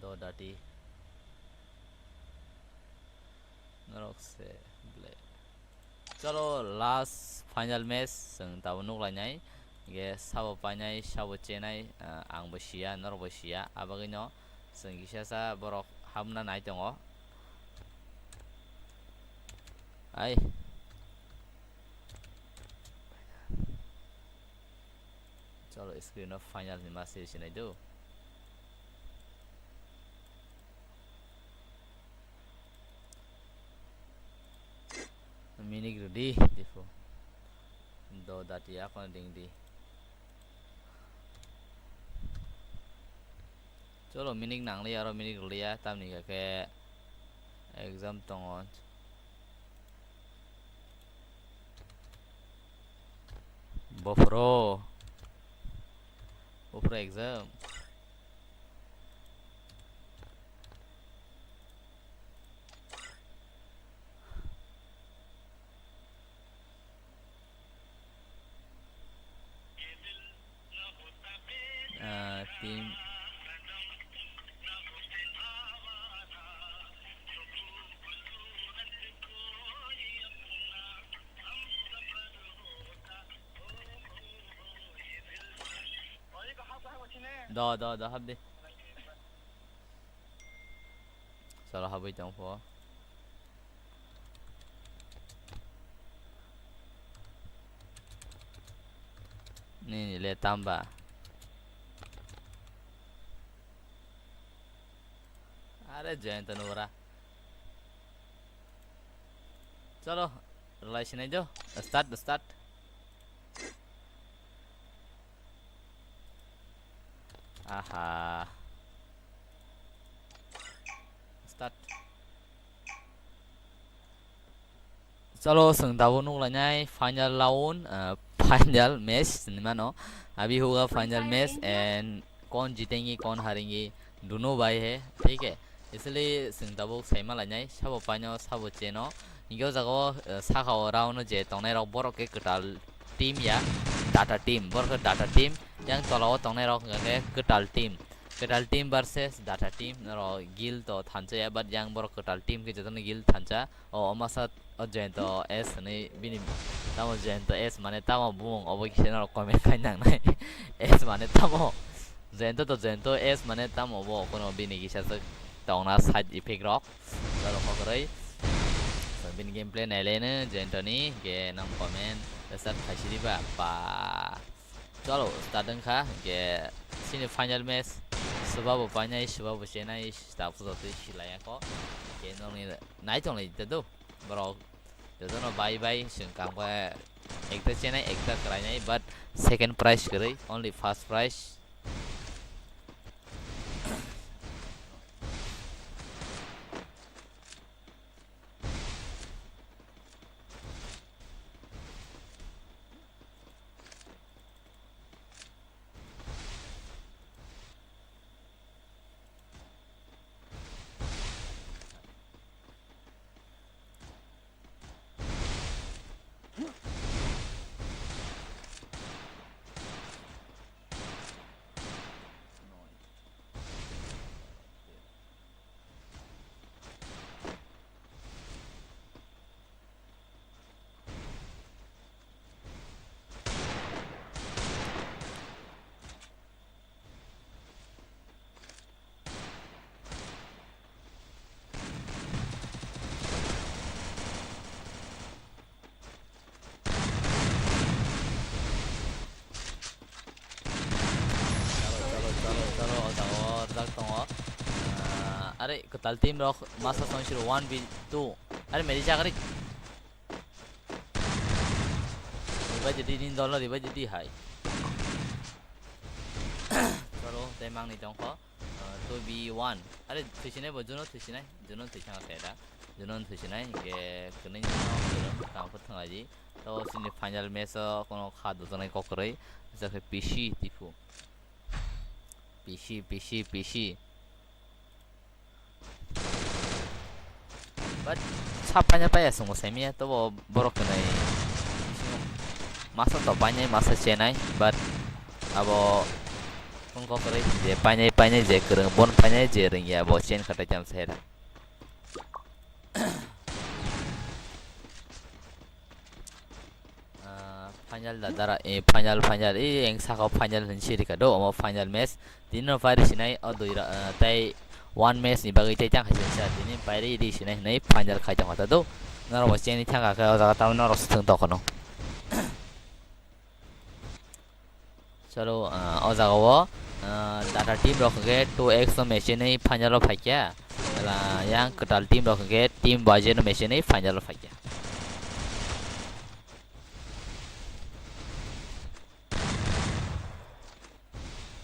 Do dati. Norok se ble. Chalo, last final match, chwng tabuk nuk lainai. Ge sabo painai, sabo chenai, ah, ang bo siya, norok bo siya. Abagwino chwng kisa sa borok habna nai tongo. Ai. Chalo, screen o final ni ma se sinai do. Minik rwdi, tifo. Do dati akhon dingdi. Cholo, minik nangliya, aro minik rwliya, tamni hwnkhe exam tongo. Bophro. Bophro exam. Ah, team. Do, do, do, habdi. Salo habwi tong pho. Nini le tamba. Are Jayanta nubra. Chalo, rwlai sinai do. Start, start. Aha. Start. Chalo, chwng tabuk nuk lainai final round, ah, final match hinwi mano. Abhi hoga final match and kon jitenge, kon harenge, dono bhai hai, thik hai? Isliye chwng tabuk saima lainai, sabo paino, sabo cheno. Hinkhe o jaga o, eh, saka o round o je tongnai rok, borok khe kwtal team ya, data team, borok khe data team. Yang tola o tongnai rok hwnkha khe kwtal team, kwtal team versus data team. Norok guild o thansa ya, but yang borok kwtal team khe jotono guild thansa. O, o masa o Jayanta S hinwi bini tamo Jayanta S mane tamo bumung obo kisa norok comment khai nangnai. S mane tamo? Jayanta to Jayanta, S mane tamo bo kono bini kisa swk tongna side effect rok. Chalo kokroi. So, bini gameplay nailaino Jayanta ni ge nang comment start khaisidi ba pa. Chalo, start wngkha ge sini final match. Swba bo painai, swba bo chenai, tabuk jotoi silaiya kho. Ge nongni nai tonglai da do. Borok jotono bai bai chwng kangba ekta chenai, ekta kwlainai, but second prize kwrwi, only first prize. Are kwtal team rok masa song siro one v two. Are meri jagari. Revive di, din dolo revive di hai. Chalo, tei mangni tongkho. Uh, two v one. Are thuisinai bo, Juno thuisinai. Juno thuisang se da. Juno thuisinai ke kwnwi no kwnwi tang phut thang lai di. To sini final match o kono kha dujaknai kok kwrwi. Jake P C tipu. P C, P C, P C. But sa paina paya songo semiya, tobo borok kwnwi bisingo masa to painai, masa chenai, but abo wngkok kwrwi je painai, painai je kwrwng, bon painai je rwngya, bo chen khatai tam se da. Ah, final da dara, eh, final, final, eh, eng saka o final hin siri ka do, omo final match. Tini no pairi sinai, o dui ra-, ah, tei one match ni bagwi tei tang hai sa, tini pairi di sinai hinui final khai tong kha ta do. Norok bo cheni thang kha khe o jaga tamo norok se thung tong kha no. Chalo, ah, o jaga o, ah, Data team rok hwnkhe two X no match ni final o phaikya. Ela yang kwtal team rok hwnkhe team wise no match ni final o phaikya.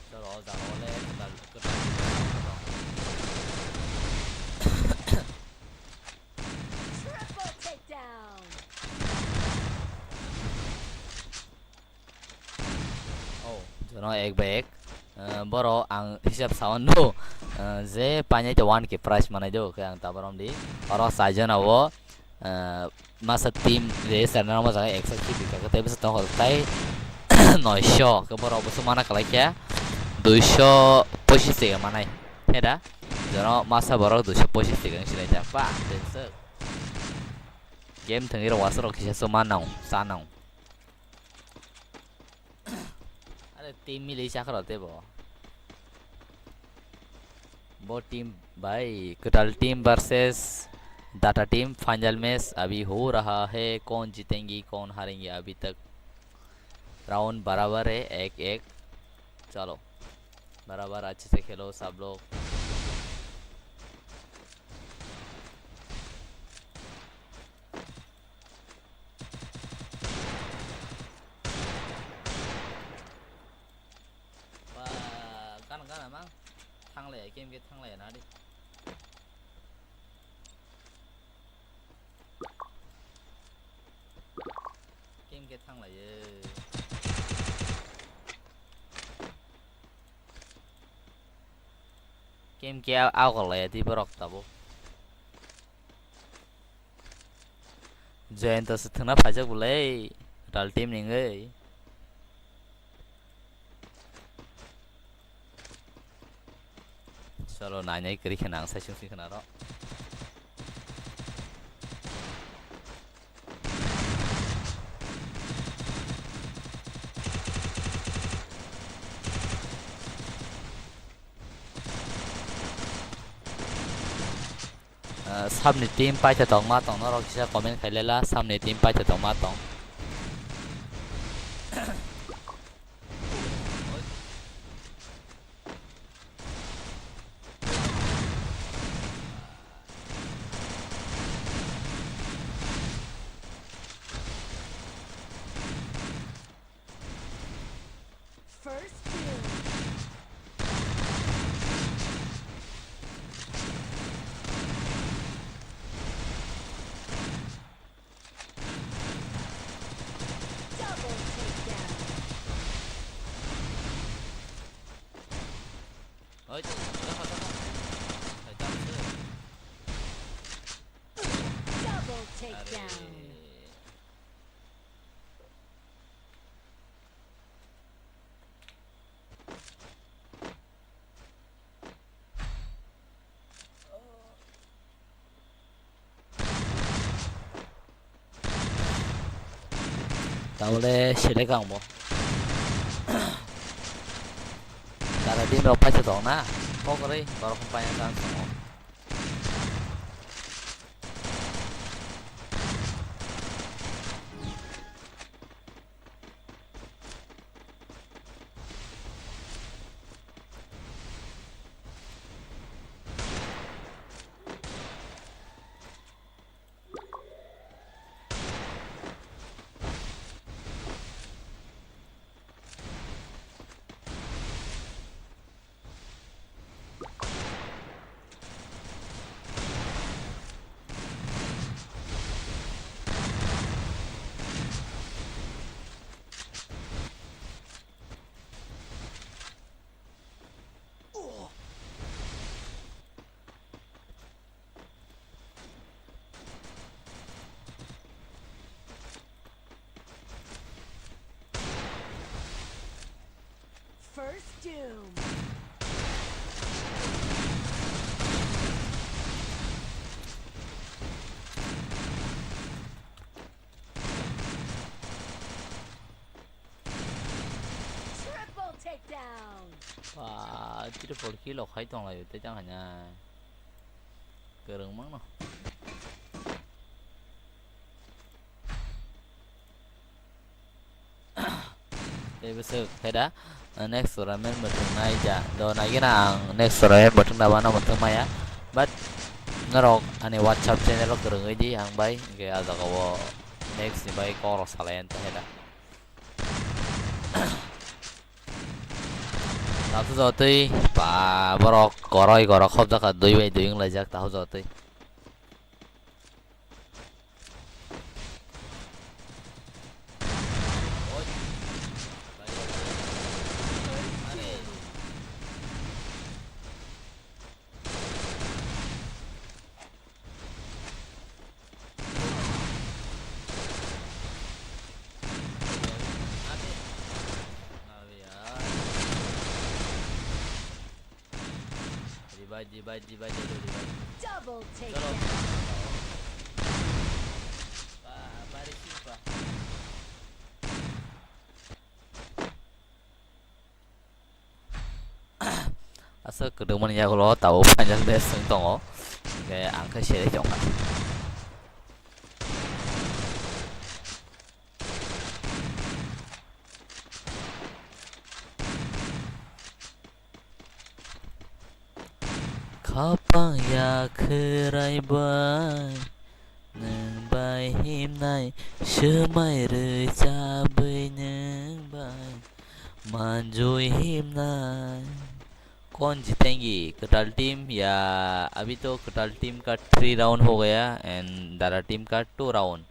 Chalo, o jaga o le kwtal, kwtal team rok. Triple takedown. Oh, jono ek bai ek. Eh, boro ang hisab sawan do. Eh, je painai to one K prize manai do, khe ang tabarom di. Oro saijona o, eh, masa team je serna mo jaga eksa ki bika, tei bwsa tong tai noisho, khe boro bwsa mana kalai khe duisho pochis tega manai. He da? Jono masa borok duisho pochis tega wng sinai ta. Pa, tensuk. Game thwngwi rok wasarok kisa chuma nang, cha nang. Are team mili chakra tebo. Bo team bhai, kwtal team versus Data team, final match abhi ho raha hai, kaun jitenge, kaun harenge abhi tak. Round barabar hai, ek ek. Chalo. Barabar achhe se khelo sab log. Ba, gana, gana mang. Thanglaiya, game khe thanglaiya nadi. Game khe thanglaiya. Game khe a-, agoklaiya di borok tabuk. Jayanta se thwngna phaijak bolai, Real team ni wngwi. Chalo, nainai kwrwi khe nang sai chwng si khna rw. Ah, sabni team paitha tongma tong norok kisa comment khai lela, sabni team paitha tongma tong. First kill. Double takedown. Oi, tu, tu, tu, tu, tu. Hai, tak, tu. Double takedown. Are. Tabole selek ang bo. Dara din rok paisa tong na. Kok rei borok paina chance tongo. Doom. Triple takedown. Ba, triple kill o khai tong lai tei tang hanya. Kwrwng mangno. Tei bwswk khe da, next tournament mwthwng nai ja. Do nai gana ang next tournament mwthwng da bana mwthwng maya. But norok ani WhatsApp channel o kwrwngwi di ang bai, hwnkhe ah jagao next ni bai kok rok salai ani ta khe da. Tato jotoi pa borok koroi korok khobjak kha, dui bai dui wng laijak tato jotoi. Revive, revive, revive, revive, revive. Double take. Chalo. Down. Ba, bari sing pa. Asa kwdwkmani yagulo tabuk final match wng tongo. Hwnkhe ang khe serei tongkha. Khapang ya khwrai bai, nwng bai himnai, swmai rwchabwi nwng bai, manjui himnai. कौन जीतेंगी? Kwtal team ya, abhi to kwtal team ka three round ho gaya and Dara team ka two round.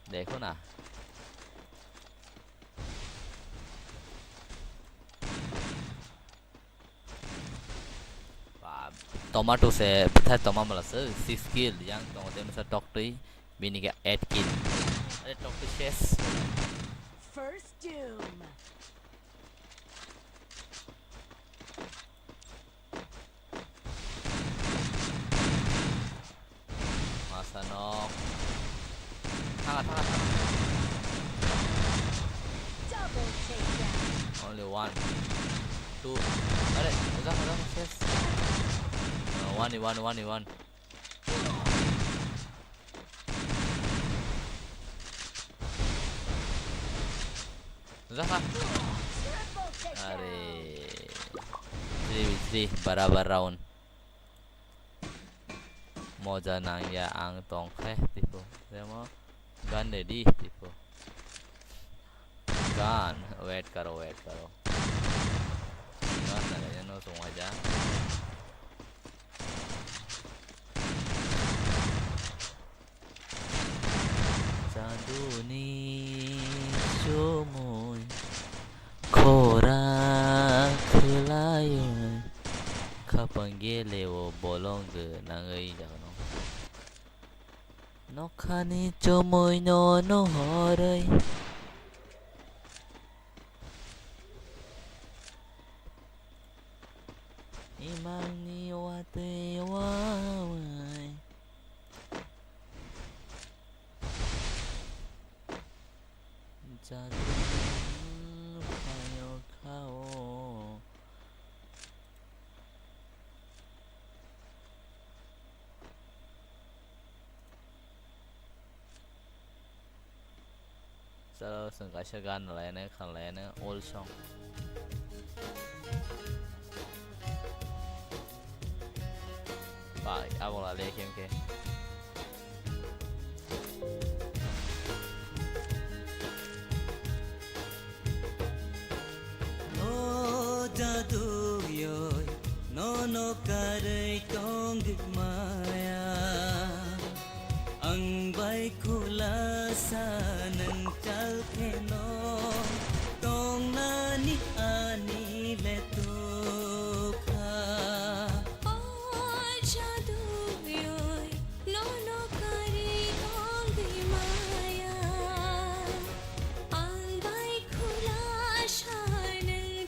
Dekho na. Ba, Tomato se bwthai toma mala se six kill yang tongo, tei masa toktwi bini khe eight kill. Are toktwi ses. First Doom. Masa nok. Thanga, thanga, thanga. Double takedown. Only one. Two. Are, udah, udah, ses. Uh, one, one, one, one. Udah, kah? Triple takedown. Are. Three v three, barabar round. Moja nangya ang tongkhe tipo. Remo gun ready tipo. Gun, wait karo, wait karo. Gun nalai no sungwaja. Jaduni chumui khora khwlaiwi khapang geleo bolong gwnangwi jaganw. Nokhani chumui no nuhorwi imangni watwi wawi. Jadung phaio khao. Chalo, chwng kaisa gan lainai, khan lainai, old song. Bai, abo la le khem khe. No jaduyoi, nono karwi tongwi maya. Ang bai khulasa nwng chal kheno tongnani ani le tukha. O jaduyoi, nono karwi tongwi maya. Ang bai khulasa nwng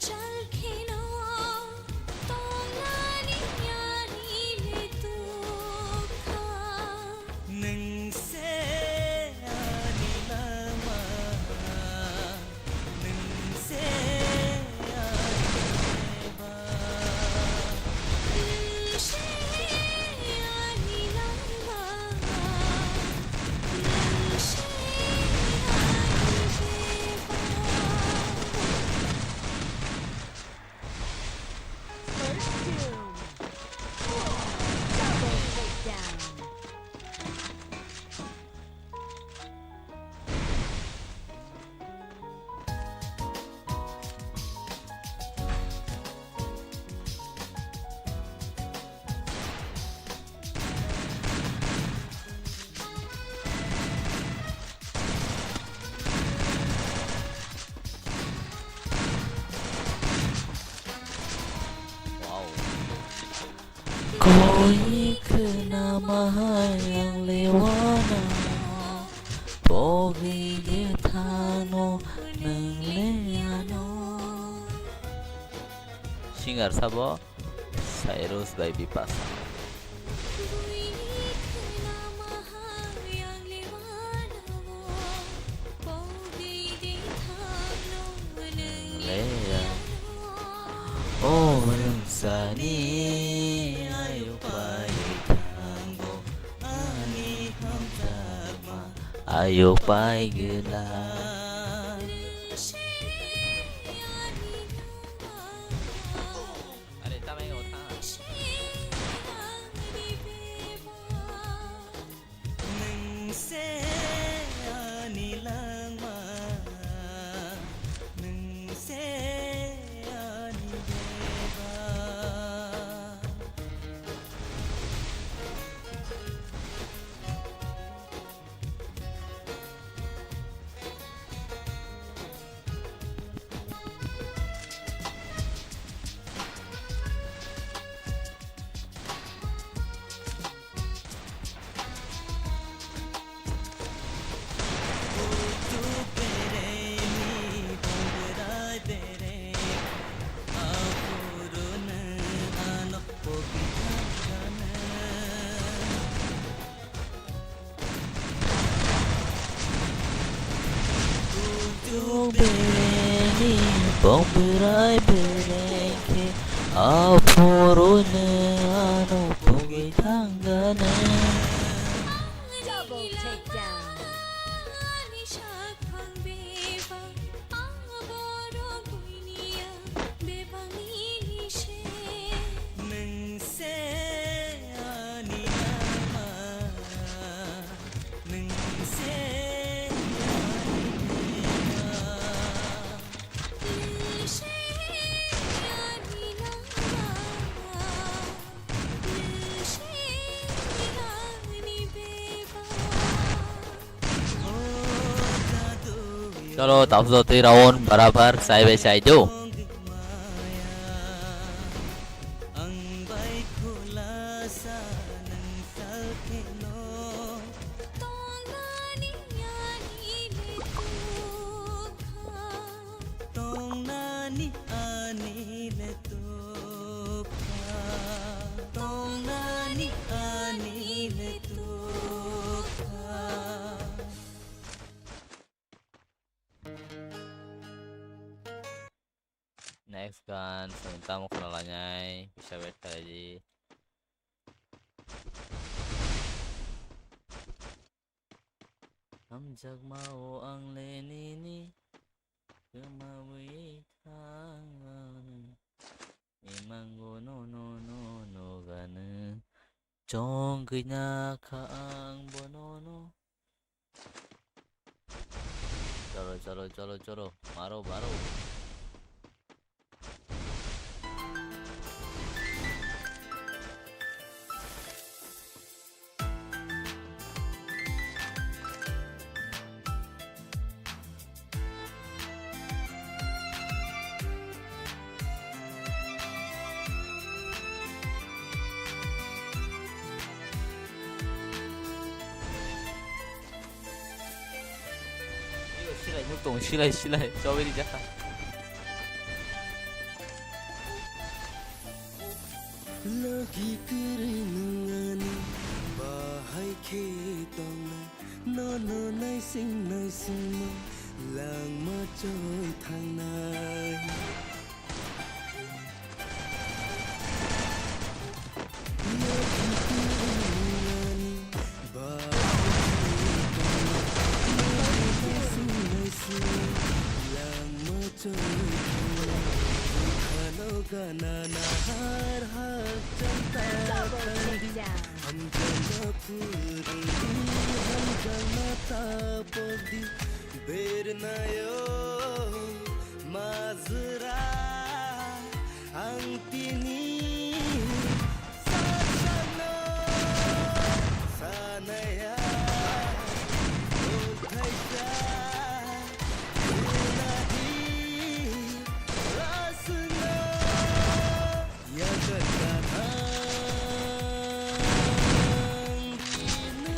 Wana pogwi de thano nwngle ano. Singer sabo Cyrus bai Bipasa. Leya. O rwngsani ayuk pai thango ani hamjakma ayuk pai gwla. Are, tamai o thang. Nwng se ani langma, nwng se ani bebak. Tuk bereni bok berai bereng khe aphuru nw ano pogwi thangana. Double takedown. Nwng se ani langma, nwng se ani langma. Chalo, tabuk jotoi round barabar, side by side o. Tongnani ani le tukha, tongnani ani le tukha. Next gan, chwng tamo khna lainai, bisa wait khlai di. Hamjakma o ang le nini, kwmawi thang ang. Imango no, no, no, no gana. Chong kina kha ang bono no. Chalo, chalo, chalo, chalo. Maro, maro. Silai nuk tong, silai, silai, strawberry jakha. Logi kwrwi nwng ani bahai khe tongnai, nono naising naisingno langma choi thangnai. Logi kwrwi nwng ani bahai khe tongnai, nono naising naisingno langma Double takedown. Hamjakma phuruni, hamjakma tapokdi, bernayo majra ang tini. Sasano sanaya, thaisa unadi lasno yakarta thang dinu.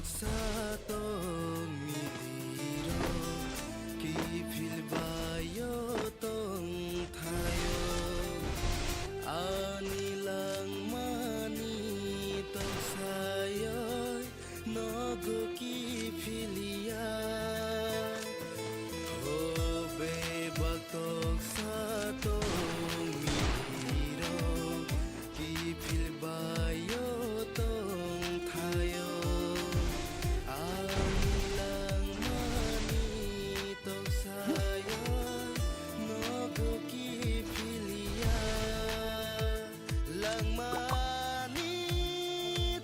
Satong miliro kiphil bayo tong thayo. Ani langmani tong sayo nogo kiphiliya. Hobe baktok satong miliro kiphil bayo tong thayo. Ang langmani tong sayo nogo kiphiliya. Langmani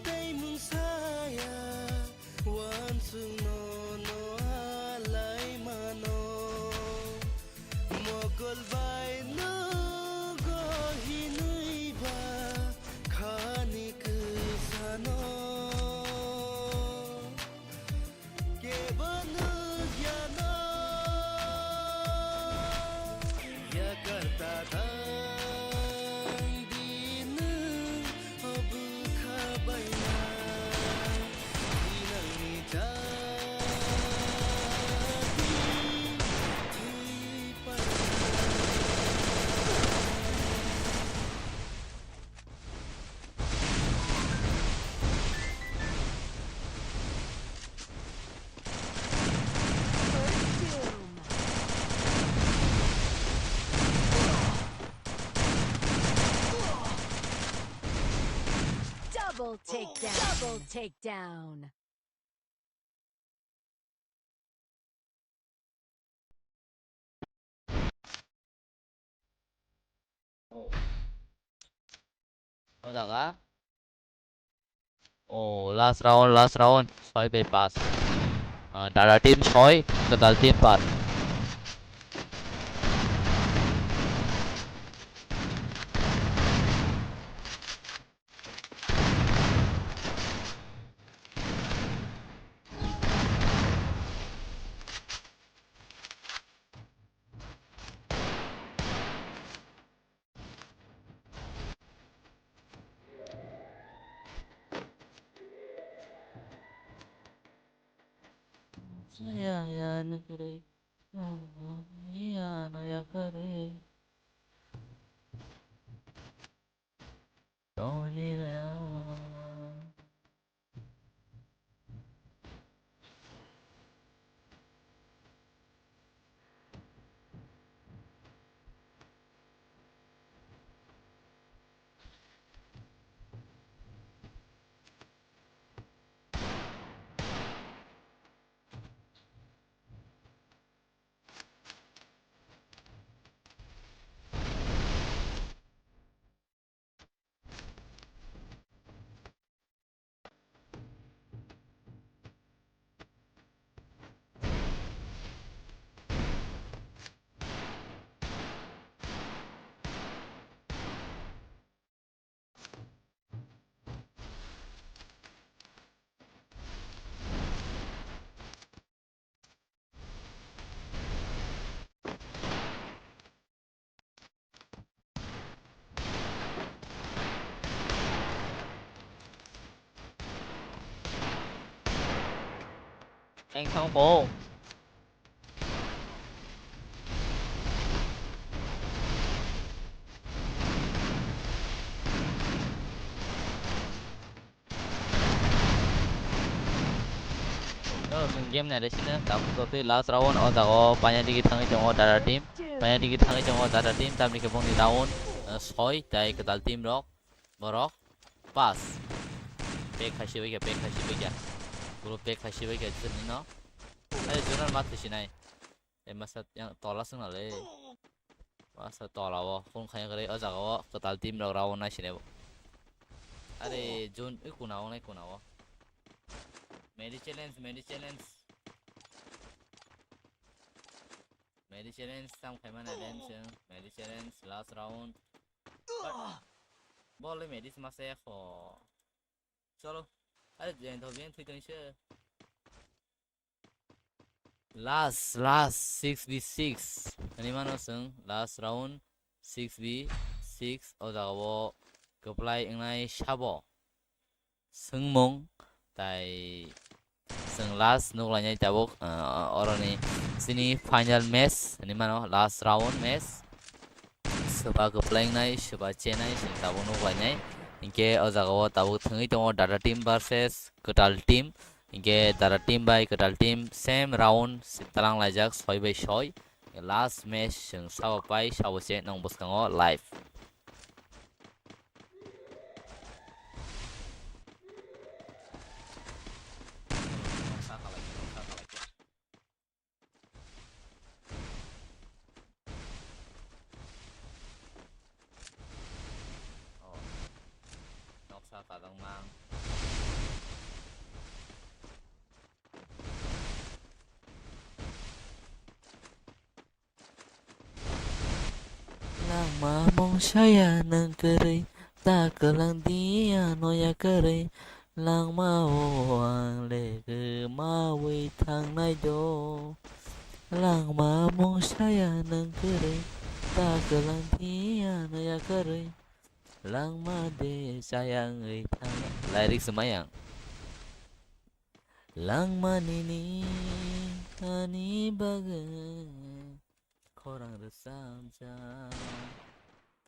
tei mungsaya wansukno no alaimano. Mokol bai nugo hinwi ba khani kwsano. Kebo nukyano. Yakar ta thang di nwng o bwkha baina. Dinangni chati thwi paina. Double takedown. Double takedown. O jaga. O, last round, last round, soi bai pass. Ah, Dada team soi, Kwtal team pass. Ya, ya, nukre. Ya, ya, no, ya, kare. Ang thang po. No, chwng game nairasino, tabuk totwi last round o jaga o painani digi thangwi tongo Dada team. Painani digi thangwi tongo Dada team, tamni khe bongni round, uh, soi tai Kwtal team rok, borok pass. Pack khai sibaikha, pack khai sibaikha. Bro, pack khai sibaikha chwngno. Ai, Jonar ma thwisinai. Tei masa yang tola swngna le. Masa tola o phone khaya kwrwi o jaga o Kwtal team rok round naisinai bo. Are Jun ui kuna o nai kuna o. Medi challenge, medi challenge. Medi challenge tam khaima nai den chwng. Medi challenge last round. But bol le medi masa ya kho. Cholo. Are jen tho bien thui tong se. Last, last six v six. Ani mano chwng last round six v six o jaga o kwplai wngnai sabo. Swngmung tai Chwng last nuk lainai tabuk, ah, oroni chini final match hinwi mano, last round match. Soba kwplaingnai, soba chenai, chwng tabuk nuk lainai. Hinkhe o jaga o tabuk thwngwi tongo Dada team versus Kwtal team. Hinkhe Dada team bai Kwtal team same round talang laijak, soi bai soi. Last match chwng sabo pai, sabo che nong bwskango live. Oh, noksa kadang mang. Langma mung saya nang kwrwi, ta kwlang di ano ya kwrwi. Langma o ang le kwmawi thangnai do. Langma mung saya nang kwrwi, ta kwlang di ano ya kwrwi. Langma de sayang wi thangnai. Lyrics mayang. Langma nini ani bagwi. Khorang rwchapjak.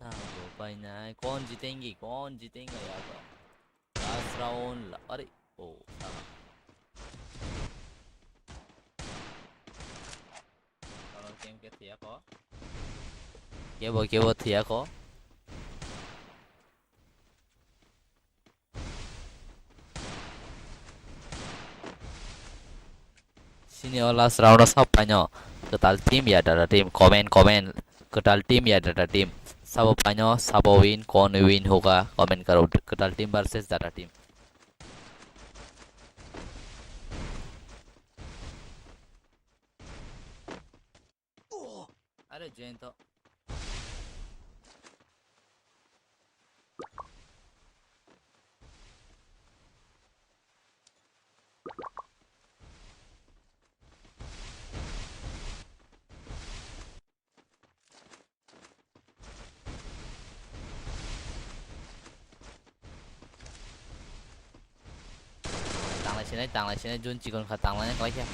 Tamo painai. Kon jitengi, kon jitengi yago. Last round la-, are, oh, salah. Salah, kem ke thiya ko. Kebo, kebo thiya ko. Sini o last round o sab paino. Kwtal team ya Dada team. Comment, comment. Kwtal team ya Dada team. Sabo paino, sabo win, kon win hoga. Comment karo. Kwtal team versus Dada team. Are Jayanta. Tanglai sinai, tanglai sinai, jun chikon kha, tanglai nai khlai khe.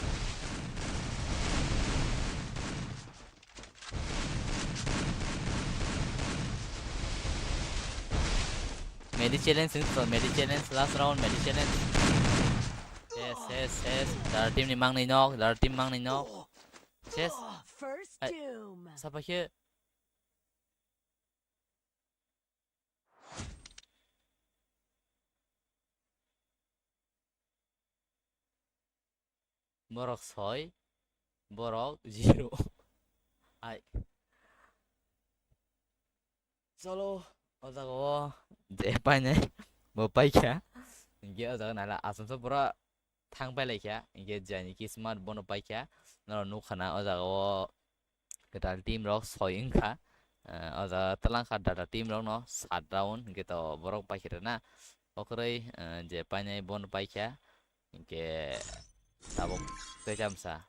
Medi challenge, Medi challenge, last round, Medi challenge. Yes, yes, yes. Dar team ni mang ni nok, dar team mang ni nok. Yes. First Ai, doom. Sapa khe? Borok soi, borok zero. Ai. Cholo, o jaga o je painai, bo paikha. Hinkhe o jaga nala asomsa pura thang pailaikha. Hinkhe jani kismat bono paikha. Norok nukha na o jaga o kwtal team rok soi wngkha. Eh, o jaga twlangkha Dada team rokno sat round, hinkhe to borok paikha rwna. Okroi, eh, je painai bono paikha. Hinkhe tabuk tei tamsa.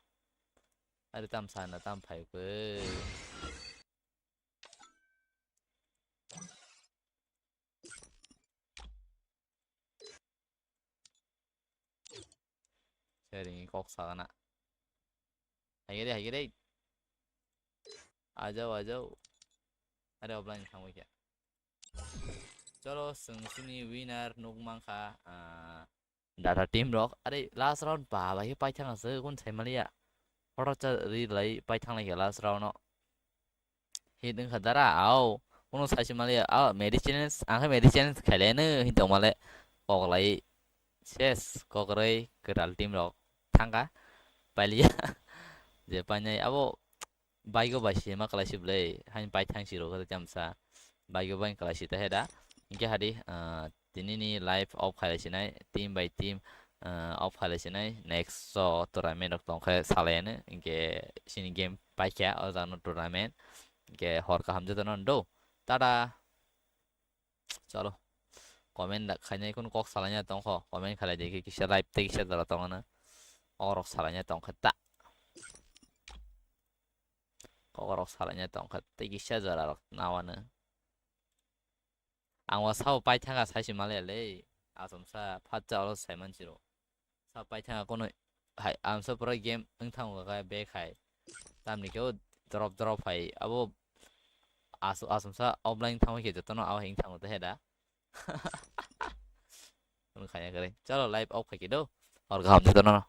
Are tamsa na tam phai khe. Sharing kok sagana. Haigede, haigede. Ajao, ajao. Are offline thangwi khe. Cholo, chwng chini winner nuk mankha, ah, Dada team rok. Are last round ba bai khe paithang aswk, kun sai maliya. Horo cha ri lai paithang lai khe last round no. Hit wngkha dara, au. Kuno sai si maliya, au, Medi challenge, ang khe Medi challenge khailai no, hit tong male. Kok lai, ses, kok rwi, kwtal team rok. Thangkha, pailiya. Je painai, abo, Bike o bai sima kwlai si bwlai, hain paithang si rw khe tamsa. Bike o bai kwlai si ta he da. Hinkhe hadi, ah, tini ni live off khailai sinai, team by team, ah, off khailai sinai. Next o tournament rok tong khe salai anw. Hinkhe sini game paikha, o jaga no tournament. Hinkhe hor kaham joto no do. Tada. Chalo. Comment da khainai kunu kok salaina tongkho. Comment khalai de kisa live tei kisa jora tongana. Orok salaina tongkhe ta. Kok rok salaina tongkha tei kisa jora rok nawano. Ang wa sao paithanga saisi maliya le. Asomsa phatsa oro saiman siro. Sa paithanga kono hai, amsa pura game wng thango kha back hai. Tamni khe o drop drop hai. Abo asu-, asumsa offline thangwi khe jotono abo hai wng thango ta heda. Wng khaya kare. Chalo, live off khai khe do. Hor kaham jotono.